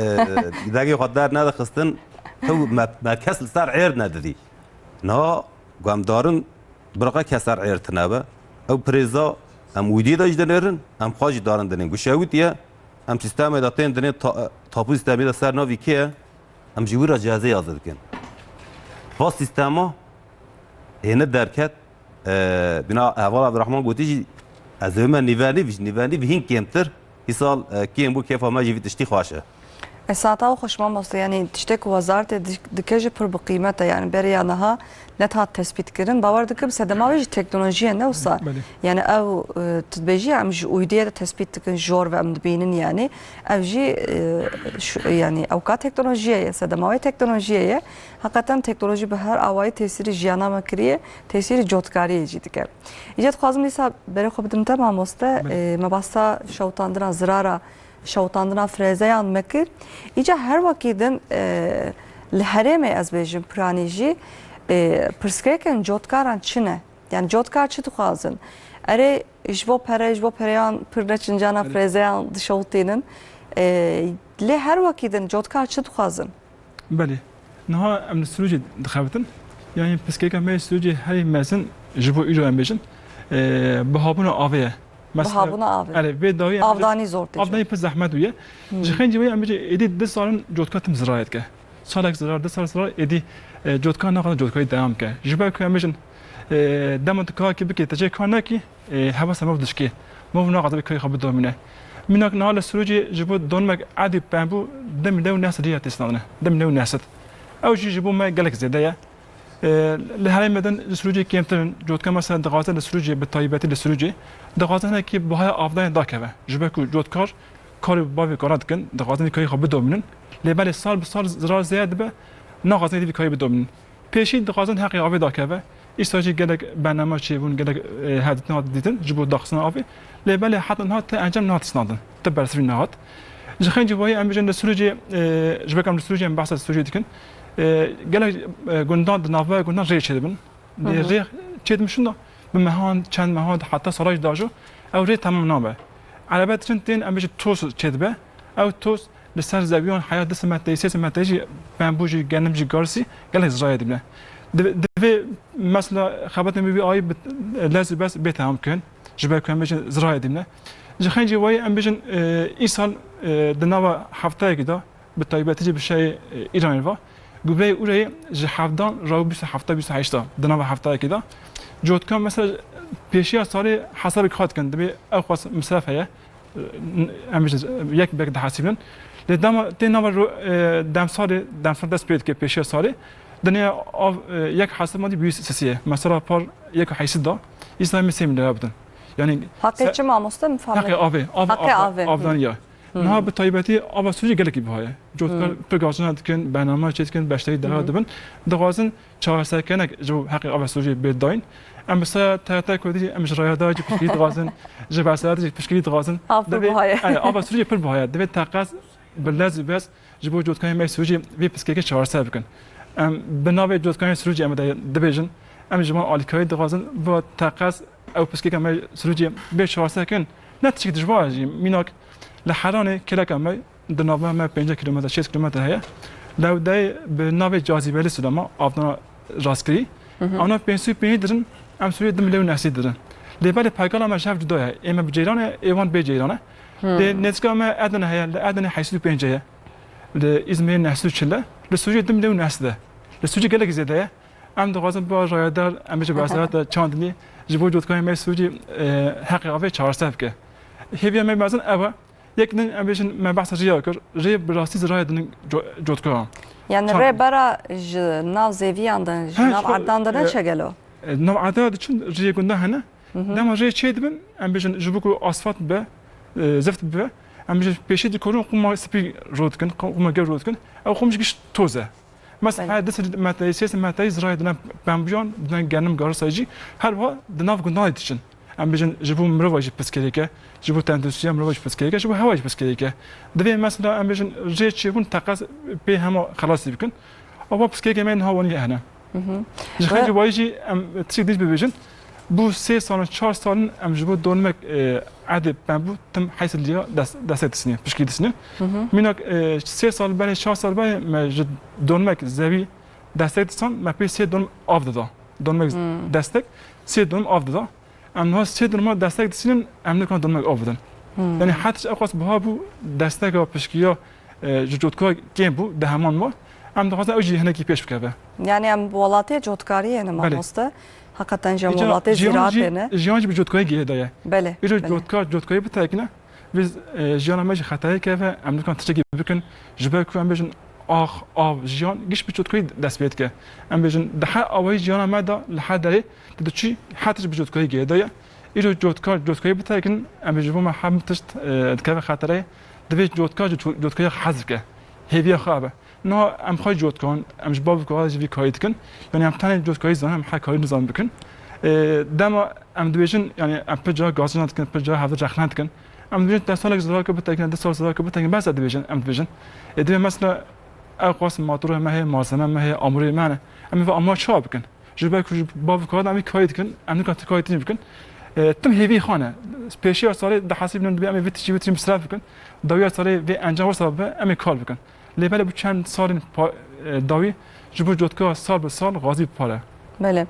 dengê xwe dernedixistin, tew me, me kes li ser êrd nedidî. Niha ku em darin, biraqa kes ser êrd tine be. Ew pirêza em wîdiyê de jî dinêrin, em xwe jî darin dinên. Ku şewitiye, em sîstemê de tên dinên ta-, tapu sîstemê de ser navî kê ye, em ji wî re cezê yazî dikin. Va sîstema hêni derket, e, bîna Heval Abdurrahman gotî jî, ez ê me nîvenîv, ji nîvenîv hîn kêmtir, îsal, e, kêm bû, kêfa me jî vî tiştî xweş e. E, saeta we xweş mamoste, yanî tiştek ku wezartê di-, dike jî pir bi qîmet e, yanî berê ya niha nedihat tespîtkirin. Bawer dikim sedema wê jî teknolojiyê ne wisa. Belê. Yani ew, e, tu dibêjî em ji uydiyê de tespît dikin, jor ve em dibînin yani. Ev jî, e, şu, yani ewka teknolojiyê ye, sedema wê teknolojiyê ye. Heqeten teknolojî bi her awayî tesîrî jiyana me kiriye, tesîrî cotkariyê jî dike. Îca dixwazim dîsa berê xwe bidim te mamoste, Belê. e, me behsa şewitandina zirara, şewitandina frêzeyan me kir. Îca her wekî din, e, li herêmê ez bêjim piranî jî, e, pirsgirêkên cotkaran çi ne? Yani cotkar çi dixwazin? Erê, ji bo pere, ji bo pereyan pir neçin cana Erê. frêzeyan dişewitînin. E, lê her wekî din cotkar çi dixwazin? Belê. Niha em li Sirûcê dixebitin. Yani pirsgirêka me yê Sirûcê herî mezin ji bo îro em bêjin, e, bihabûna avê ye. Mesela, Bihabûna avê. Erê, vê dawî em Avdanî zor tê. Avdanî pir zehmet bûye. Hmm. Ji xencî wê em bêjin êdî du salin cotka tim zirarê dike. Salek zirar, du sal zirar, êdî, e, cotka naxwaze cotkarî dewam ke. Ji ber ku em bêjin, e, dema tu karekî bikî, te jê kar nekî, e, hewesa mirov dişkê. Mirov naxwaze vê karê xwe bidomîne. Mînak niha li Sirûcê ji bo donimek erdî pembû du milyon û neh sed lîre tê standine. Du milyon û neh sed. Ew jî ji bo me gelek zêde ye. E, li herêmê din li Sirûcê kêmtir in. Cotka mesela dixwaze li Sirûcê, bi taybetî li Sirûcê, dixwaze hinekî bihaya avdanê dakeve. Ji ber ku cotkar karê bavê kara dikin, dixwazin vî karê xwe bidomînin. Lê belê sal bi sal zirar zêde dibe, naxwazin êdî vî karê bidomînin. Pêşî dixwazin heqê avê dakeve. Îsal jî gelek bername çêbûn, gelek, e, hevdîtin hat dîtin ji bo daxistina avê. Lê belê heta niha ti encam nehat standin, ti bersivî nehat. Ji xencî wayî em bêjin li Sûriyê, e, ji ber ku em li Sûriyê em behsa Sûriyê dikin, e, gelek, e, gundan di navbera gundan rê çêdibin. Lê Hı hı. rê çêdibin şûnda bi mehan, çend mehan, heta sala jî dajo ew rê temam nabe. Erebet diçin tên em bêjin toz çêdibe. Ew toz li ser zewiyan heya du sed metreyî, sê sed metreyî jî bembû jî, genim jî, garsî gelek zirayê dibine. Divê, divê mesela xebatên wî ayî bi lez û bez bê temam kirin. Ji ber ku em bêjin zirayê dibine. Ji xencî wayî em bêjin, e, îsal, e, di nava heftayekî de, bi taybetî jî bi şehê, e, Îranê ve, gubreyê Ureyê ji hevdan raw bîst û heft, bîst û heşt de, di nava heftayekî de. Cotka mesela pêşiya salê hesabek xwe dikin, dibê ew xwest misref heye. Em bêjin yek bek dihesibin. Lê dema tê nava ro-, e, demsalê, demsal dest pê dike pêşiya salê. Dinê av, e, yek hesab madî bi wî sisiye. Mesela par yek û heyşt da, îsla em ê sê milyar bidin. Yani Heqê se-, çi mamoste, min fam Heqê avê, av, Heqê av, avê. avdaniya. Hmm. Niha bi taybetî ava Sûriyê gelekî biha ye. Cotkar Hmm. pir gazina dikin, bername çê dikin, beşdayî deha Hı hı. dibin. Dixwazin çareserkirineke ji bo heqê ava Sûriyê bê dayîn. Em bi saya T R T Kurdî, em ji rayadar jî piştgirî dixwazin, ji bersalat jî piştgirî dixwazin. Av pir Divê, biha ye. e, ava Sûriyê pir biha ye. Divê teqez bi lez û bez ji bo cotkayên me Sûriyê vê piskekê çareser bikin. Em bi navê cotkayên Sûriyê em de dibêjin. Em ji wan alîkarî dixwazin, bi teqez ew piskeke me Sûriyê bê çareser kirin. Ne tiştek dijwar jî, mînak li Heranê kêleka me di nava me pêncî kilometre, şêst kilometre heye. Lewdeyê bi navê Cazîbelî Silama, avdana rastgirî. Hı hı. Ana pênc sed û pêncî dirin, em Sûriyê du milyon nesî dirin. Lê belê pergala me ji hev cuda ye. Ê me bi ceyranê, ê wan bê ceyran e. Hı. Lê nêzîka me Edine heye, li Edinê heyşt sed û pêncî ye. Li Îzmîrê neh sed û çil e. Li Sûriyê du milyon nesî de. Li Sûriyê gelek zêde ye. Em dixwazin bi rayedar, em bêjin bi Aha. rayedar çandinî, ji bo cotkayên me Sûriyê, e, heqê avê çareser bike. Hêviya me mezin ev e. Yek din em bêjin me behsa riya kir. Rê bi rastî zirayê dinin co-, cotka. Yani Çand- rê bera ji nav zêviyan de, ji He, nav ji xwe, erdan de e, neçe gelo? E, nav erdan de çi riyê gunda hene. Hı hı. Dema rê çê dibin, em bêjin ji bo ku asfalt bibe, e, zift bibe, em bêjin pêşî dikorin quma spî rû dikin, quma gel rû dikin. Ew qum ji giş toz e. Mesela Belê. her du sed metreyî, sê sed metreyî zirayê dine pembuyan, dine genim garisa jî, her wiha di nav gundan de diçin. Em bêjin ji bo mirova jî piskêrek e, ji bo tenduristiya mirova jî piskêrek e, ji bo hewa jî piskêrek e. Divê mesela em bêjin rê çêbûn teqez pê hema xelasî bikin. Ava piskêreke me niha wanî hene. Hı hı. Ji Ve xencî wayî jî em tiştek dî bibêjin. Bû sê salin, çar salin em ji bo donimek, e, erdê pembû tim heyşt sed lîra des-, destek disînin, pişkî disînin. Hı hı. Mînak, e, sê sal berê, çar sal berê me ji donimek zevî destek disan, me pê sê donim av dida. Donimek Hmm. destek, sê donim av dida. Em niha sê donima destek disînin, em nikan donimek av bidin. Hmm. Yani hetiş eqas buha bû, desteka pişkiya, e, ji cotka kêm bû, di heman ma. Em dixwazin ew jî hinekî pêş bikeve. Yani em welatê cotkariyê ne Belê. mamoste. Hakikaten jî em Îca welatê jiyan zîratê jî, ne. jiyan jî bi cotkayî gihê daye. Belê, Îro belê. cotkar, cotkayî bitekine, vê, e, jiyana me jî xeterê keve, em nikan tiştekî bikin. Ji ber ku em bêjin ax, av, jiyan, giş bi cotkayî dest pê dike. Em bêjin di her awayî jiyana me de, li her derê, tu diçî her tişt bi cotkayî gihê daye. Îro cotkar, cotkayî bitekin, em ê ji bo me hemû tişt, e, dikeve xeterê. Divê cotkar ji co-, cotkayê hez bike. Hêviya xwe be. Niha em xwe cotkan, em ji bav û kar jî vî karî dikin. Yani em tenê cotkayî zanin, em her karî nizan bikin. E, dema em dibêjin, yani em pir cara gazina dikin, pir cara hevdî rexne dikin. Em dibêjin deh salek zirarke bitekin, du sal zirarke bitekin, bes e dibêjin, em dibêjin. E, divê mesela ew qas motorê me heye, malzeme me heye, amûrê me hene. Em ê vê amûra çawa bikin? Ji ber ku ji bav û karan em vî karî dikin, em nikan ti karî tînî bikin. E, tim hêvî xwe ne. Pêşiya salê dihesibînin dibê em ê vê tiştî, vê tiştî misref bikin. Dawiya salê vê encam wisa bibe, em ê kar bikin. Lê belê bi çend salên pa-, e, dawî ji bo cotka sal bi sal xwazî bi pare. Belê.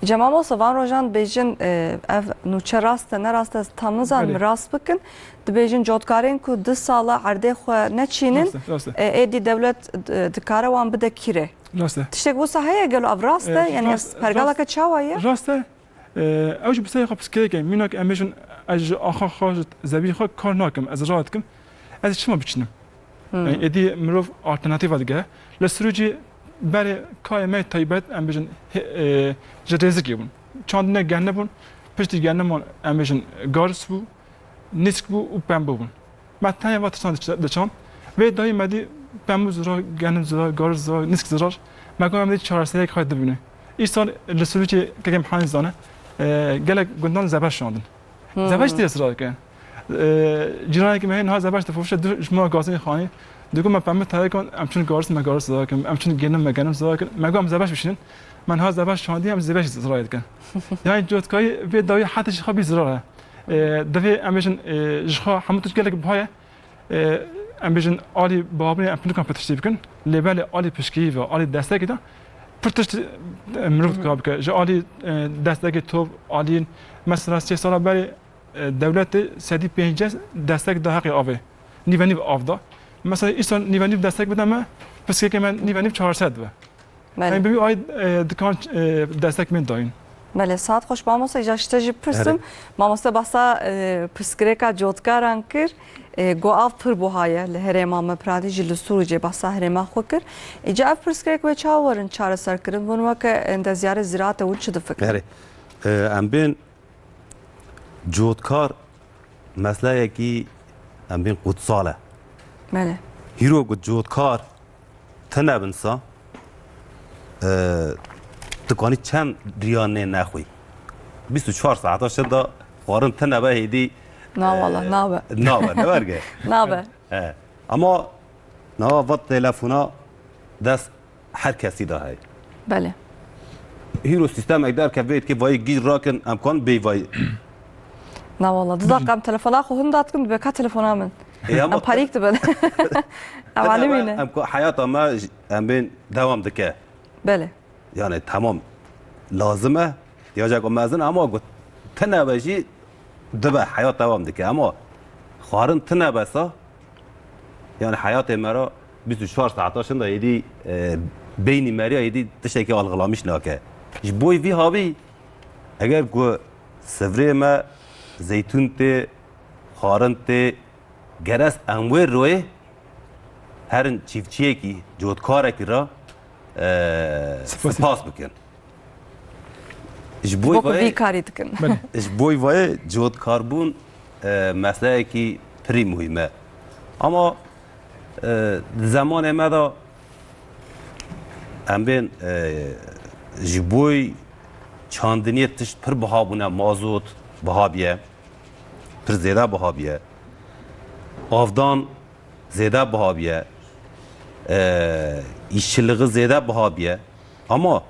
Îca mamoste van rojan dibêjin, e, ev nûçe rast e, ne rast e, ez tam nizanim, Belê. rast bikin. Dibêjin cotkarên ku du sala erdê xwe neçînin, Rast e, rast e. e, êdî dewlet, e, dikare wan bide kîrê. Rast e. Tiştek wisa heye gelo ev rast e? E, Yani rast, ev pergaleke rast, çawa ye? rast e. E, ew jî bi serê xwe piskeyeke, mînak em bêjin, ez ji axa xwe, ji zevî xwe kar nakim, ez rahat dikim. Ez ê çima biçinim? Hmm. Yani êdî mirov alternatîfa dike. Li Sirûcî berê kayê me taybet, em bêjin, hê-, e, ji rêzikê bûn. Çandine gehne bûn, piştî gehne man, em bêjin, garis bû, nîsk bû û pembû bûn. Me tenê va tiştan diç-, diçand. Vê dayî me dî pembû zirar, genim zirar, garis zirar, nîsk zirar. Me got em dê çareseriyek xwe dibîne. Îsal li Sûrûçê kekê Mihemed zane, e, gelek gundan zebeş şandin. Hmm. Zebeş tê sira dikin. E, cîranekî me hê niha zebeş difroşe, du ji me gazê xanî. Digo me pembe teye kon, em çûn garis me garis zira dikin, em çûn genim me genim zira dikin. Me got em zebeş bişînin. Me niha zebeş şandî, em zebeş zira dikin. Yani cotkarî vê dawî heta jî xwe bî zira e. E, divê em bêjin, e, ji xwe hemû tişt gelek biha ye. E, em bêjin alî babûnê em pinikan pê tiştî bikin. Lê belê alî pişkî ve alî destekê de pir tişt, e, mirov dikare bike. Ji alî, e, destekê top, alî mesela sê sala berê, e, dewletê sedî pêncî destek da heqê avê. Nîve nîv av da. Mesela îsal nîve nîv destek bide me, piskekê me nîve nîv çar sed dibe. Belê. Em bi wî ay, e, dikan, e, destek bên dayîn. Belê, saet xweş mamoste, îca ji te jî pirsim. Erê. Mamoste behsa, e, pirsgirêka cotkaran kir. E, got av pir buha ye li herêma me, piradî jî li Sûrûcê behsa herêma xwe kir. Îca ev pirsgirêk wê çawa werin çareserkirin? Hûn weke endezyarê ziraatê hûn çi difikirin? Erê. E, em bên Cotkar meseleyekî em bên qutsal e. Belê. Hîro ku cotkar tune bin sa, e, tu kanî çend riya nê nexwî. Bîst û çar saeta şe da xwarin tune be hêdî, Na wala, e, nabe. Nabe, ne werge? Nabe. He. Ama nava vat telefona dest her kesî de heye. Belê. Hîro sîstemek derkeve vê dikê vayê gîj rakin, em kan bê vayê. Na wala, du daqiqa em telefona xwe hunda dikin, dibe ka telefona min. Ê, ama Em parîk dibin. Em Tene alimî be, ne. Em ka heyata me j-, em bên devam dike. Belê. Yani tamam, lazim e, ya ceko mezin ama got, tine be jî dibe, heyat devam dike. Ama xwarin tine be sa, yani heyatê me re bîst û çar saeta şinda êdî, e, beynî me re êdî tiştekî algılamiş nake. Ji bo vî havî, eger ku sivrê me zeytûn tê, xwarin tê, gerest em wê royê herin çîftçiyekî, cotkarekî re, e, Spas. spas bikin. Ji bo Bo ku vê vî karî dikin. Belê. Ji bo vê cotkarbûn, e, meseleyekî pirî muhîm e. Ama, e, di zemanê me de em bên, e, ji bo çandiniyê tişt pir biha bûne, mazot biha biye, pir zêde biha biye. Avdan zêde biha biye. E, îşçiliği zêde biha biye. Ama,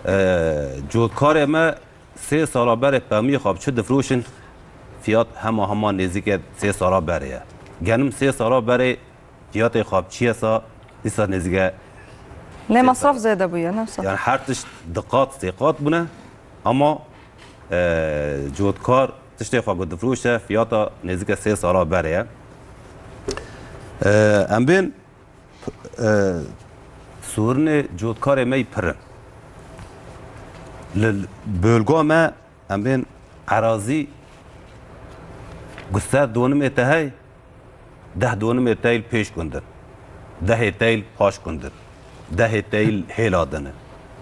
e, cotkarê me sê sala berê pemiyê xwe bi çi difroşin? Fiyat hema hema nêzîke sê sala berê ye. Genim sê sala berê fiyatê xwe bi çi ye sa, dîsa nêzîke Ne sê masraf sala. zêde bûye, ne sa. Yani her tişt di qat, sê qat bûne. Ama, e, cotkar tiştê xwe ku difroşe, fiyata nêzîke sê sala berê ye. E, em bên, e, sorinê cotkarê me yî pir in. Li bölga me em bên erazî ku sed donimê te hey, deh donimê te yî li pêş gundin, dehê te yî li paş gundin, dehê te yî li hêla din in,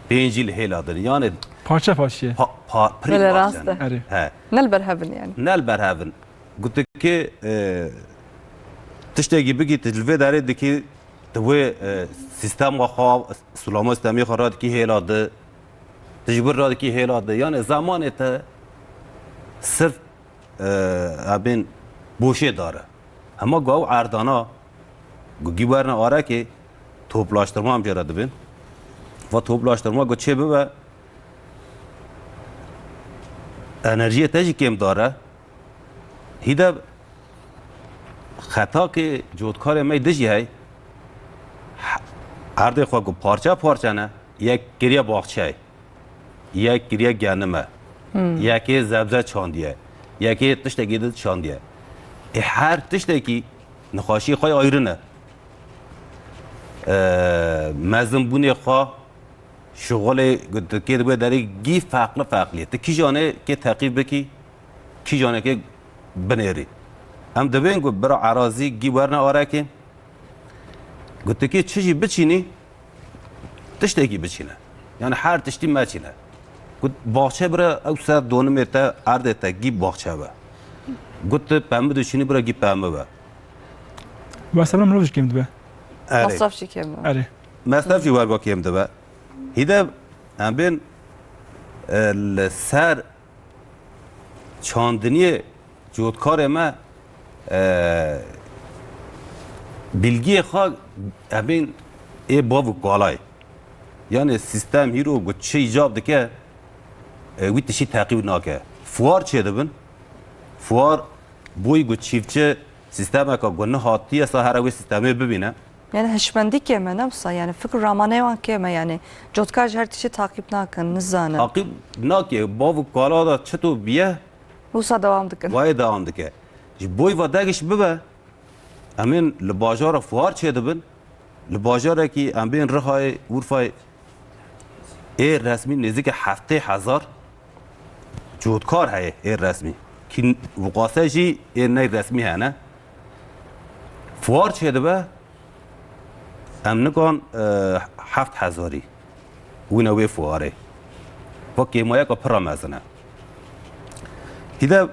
pêncî li hêla din in. Yani Parçe parçe. pa-, pa-, pirî Belê, parçe rast e. ne. Erê. He. Ne li ber hev in yani. Ne li ber hev in. Gotikê, e, tiştekî bikî, tu li vê derê dikî, tu wê, e, sîstema xwe, sulama sîstemê xwe radikî hêla di, tu ji wir radikî hêla di. Yani zemanê te sirf, e, ebên boşê dare. Hema ku ew erdana, ku gî werine arekê, toplaştırma em jê re dibên. Va toplaştırma ku çê bibe, enerjiyê te jî kêm dare. Hîde xetakê cotkarê me dî jî hey. Erdê xwe ku parçe parçe ne, yek kiriye baxçe, yek kiriye genime, Hmm. yekê zebze çandiye, yekê tiştekî di çandiye. Ê her tiştekî nixweşiyê xwe ayrı ne. Ee, mezinbûnê xwe, şixulê ku tu kê di wê derê gî feqli feqlî ye. Tu kîjanê kê teqîb bikî, kîjanê kê binêrî. Em dibên ku bira erazî gî werne arekê. Ku tu kê çi jî biçînî, tiştekî biçîne. Yani her tiştî meçîne. Ku baxçe bira ew ser donimê te, erdê te gî baxçe be. Ku tu pembi dişînî bira gî pembi be. Mesela mirov jî kêm dibe. Erê. Masraf jî kêm dibe. Erê. Mesref jî werga kêm dibe. Hîde Em bên, e, li ser çandiniyê cotkarê me, e, bilgiyê xwe em bên ê bav û kalayê. Yani sîstem hîro ku çi îcab dike, e, wî tiştî teqîb nake. Fuar çêdibin. Fuar boy ku çîfçi sîstemeka ku nehatiye sa here wê sîstemê bibîne. Yani hişmendî kêm e, ne wisa? Yani fikr û ramanê wan kêm e, yani cotkar ji her tiştî taqîb nakin, nizanin. Taqîb nake, bav û kala da çito biye, Wisa dewam dikin. Wayê dewam dike. Ji boy va degiş bibe, em ên li bajara fuar çêdibin. Li bajarekî em bên Rihayê, Urfayê, ê resmî nêzîkî heftê hezar cotkar heye ê resmî. Kî wiqase jî ê ney resmî hene. Fuar çêdibe, em nikan, e, heft hezarî wîne wê fuarê. Va kêmayeka pira mezin e. Hîde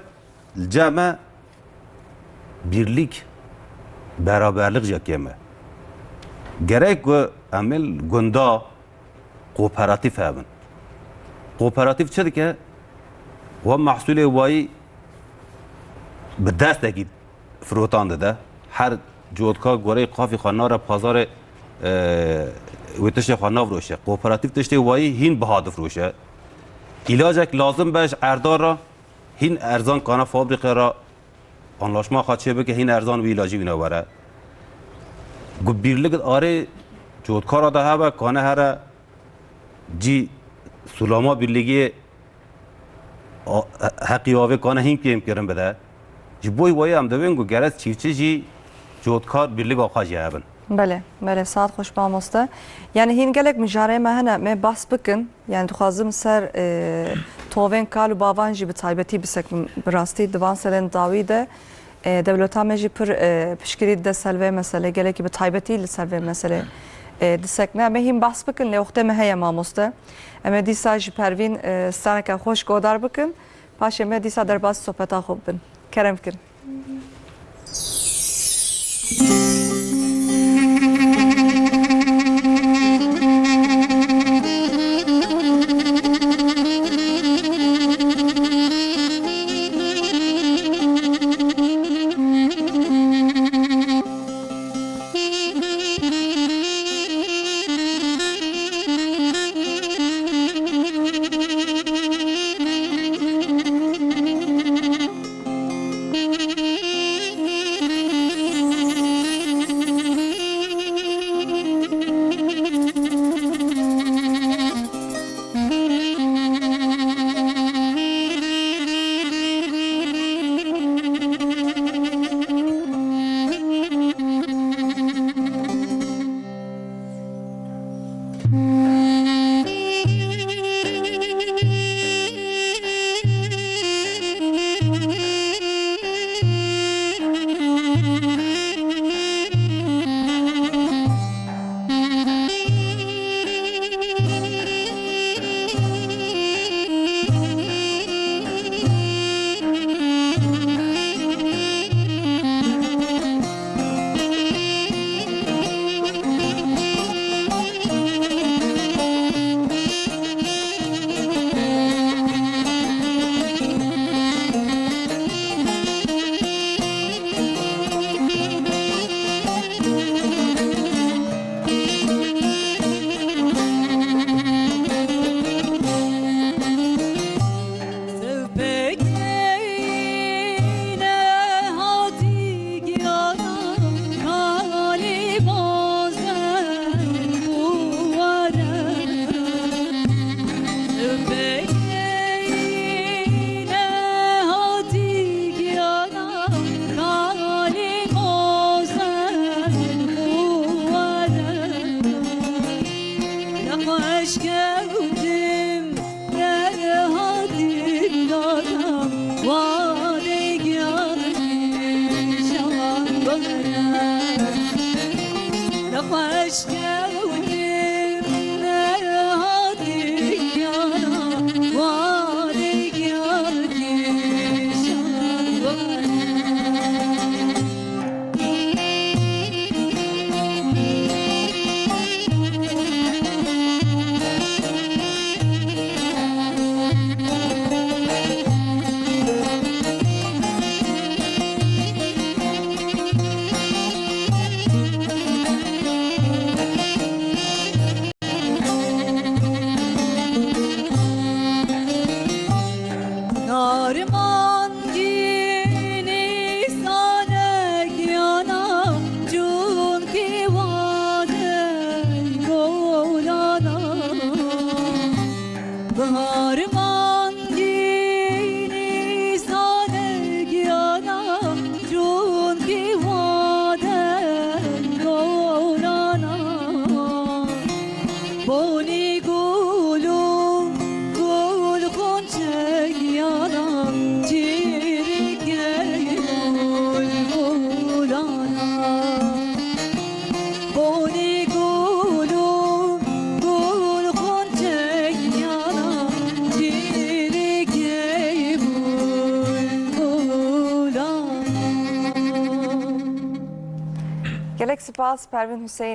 li cem me birlik, beraberlik jî kêm e. Gerek ku em ê li gunda kooperatîf hebin. Kooperatîf çi dike? Wa mehsulê wayî bi destekî firotan dide. Her cotkar goreyê qafî xwe nare pazarê, e, wê tiştê xwe navroşe. Kooperatîf tiştê wayî hîn biha difroşe. Îlacek lazim be ji erdan re, hîn erzan kana fabrîqe re anlaşma xwe çê bike, hîn erzan wî îlacî wîne were. Ku birlik arê cotkara de hebe, kane here cî sulama birligiyê a-, heqî avê kane hîn kêmkirin bide. Ji bo wayî em dibên ku gerek çîfçi jî cotkar birlîga xwe jî hebin. Belê, belê, saet xweş mamoste. Yani hîn gelek mijarê me hene, me bahs bikin. Yani dixwazim ser, e, tovên kal û bavan jî bi taybetî bisekim. Bi rastî di van serên dawî de, e, dewleta me jî pir, e, piştgirî dide ser vê meselê, gelekî bi taybetî li ser vê meselê, e, disekine. Em ê hîn behs bikin, lê wextê me heye mamoste. Em ê dîsa ji Pervîn, e, straneke xweş godar bikin. Paşê me dîsa derbasî sohbeta xwe bibin. Kerem bikin. Harmangî nîsanê giyana, cûnkî wade gorana. Bonî gul û gul xunçe giyana, çîrikê bulbulana. Bonî gul û gul xunçe giyana, çîrikê bulbulana. Gelek spas Pervin Hüseyin.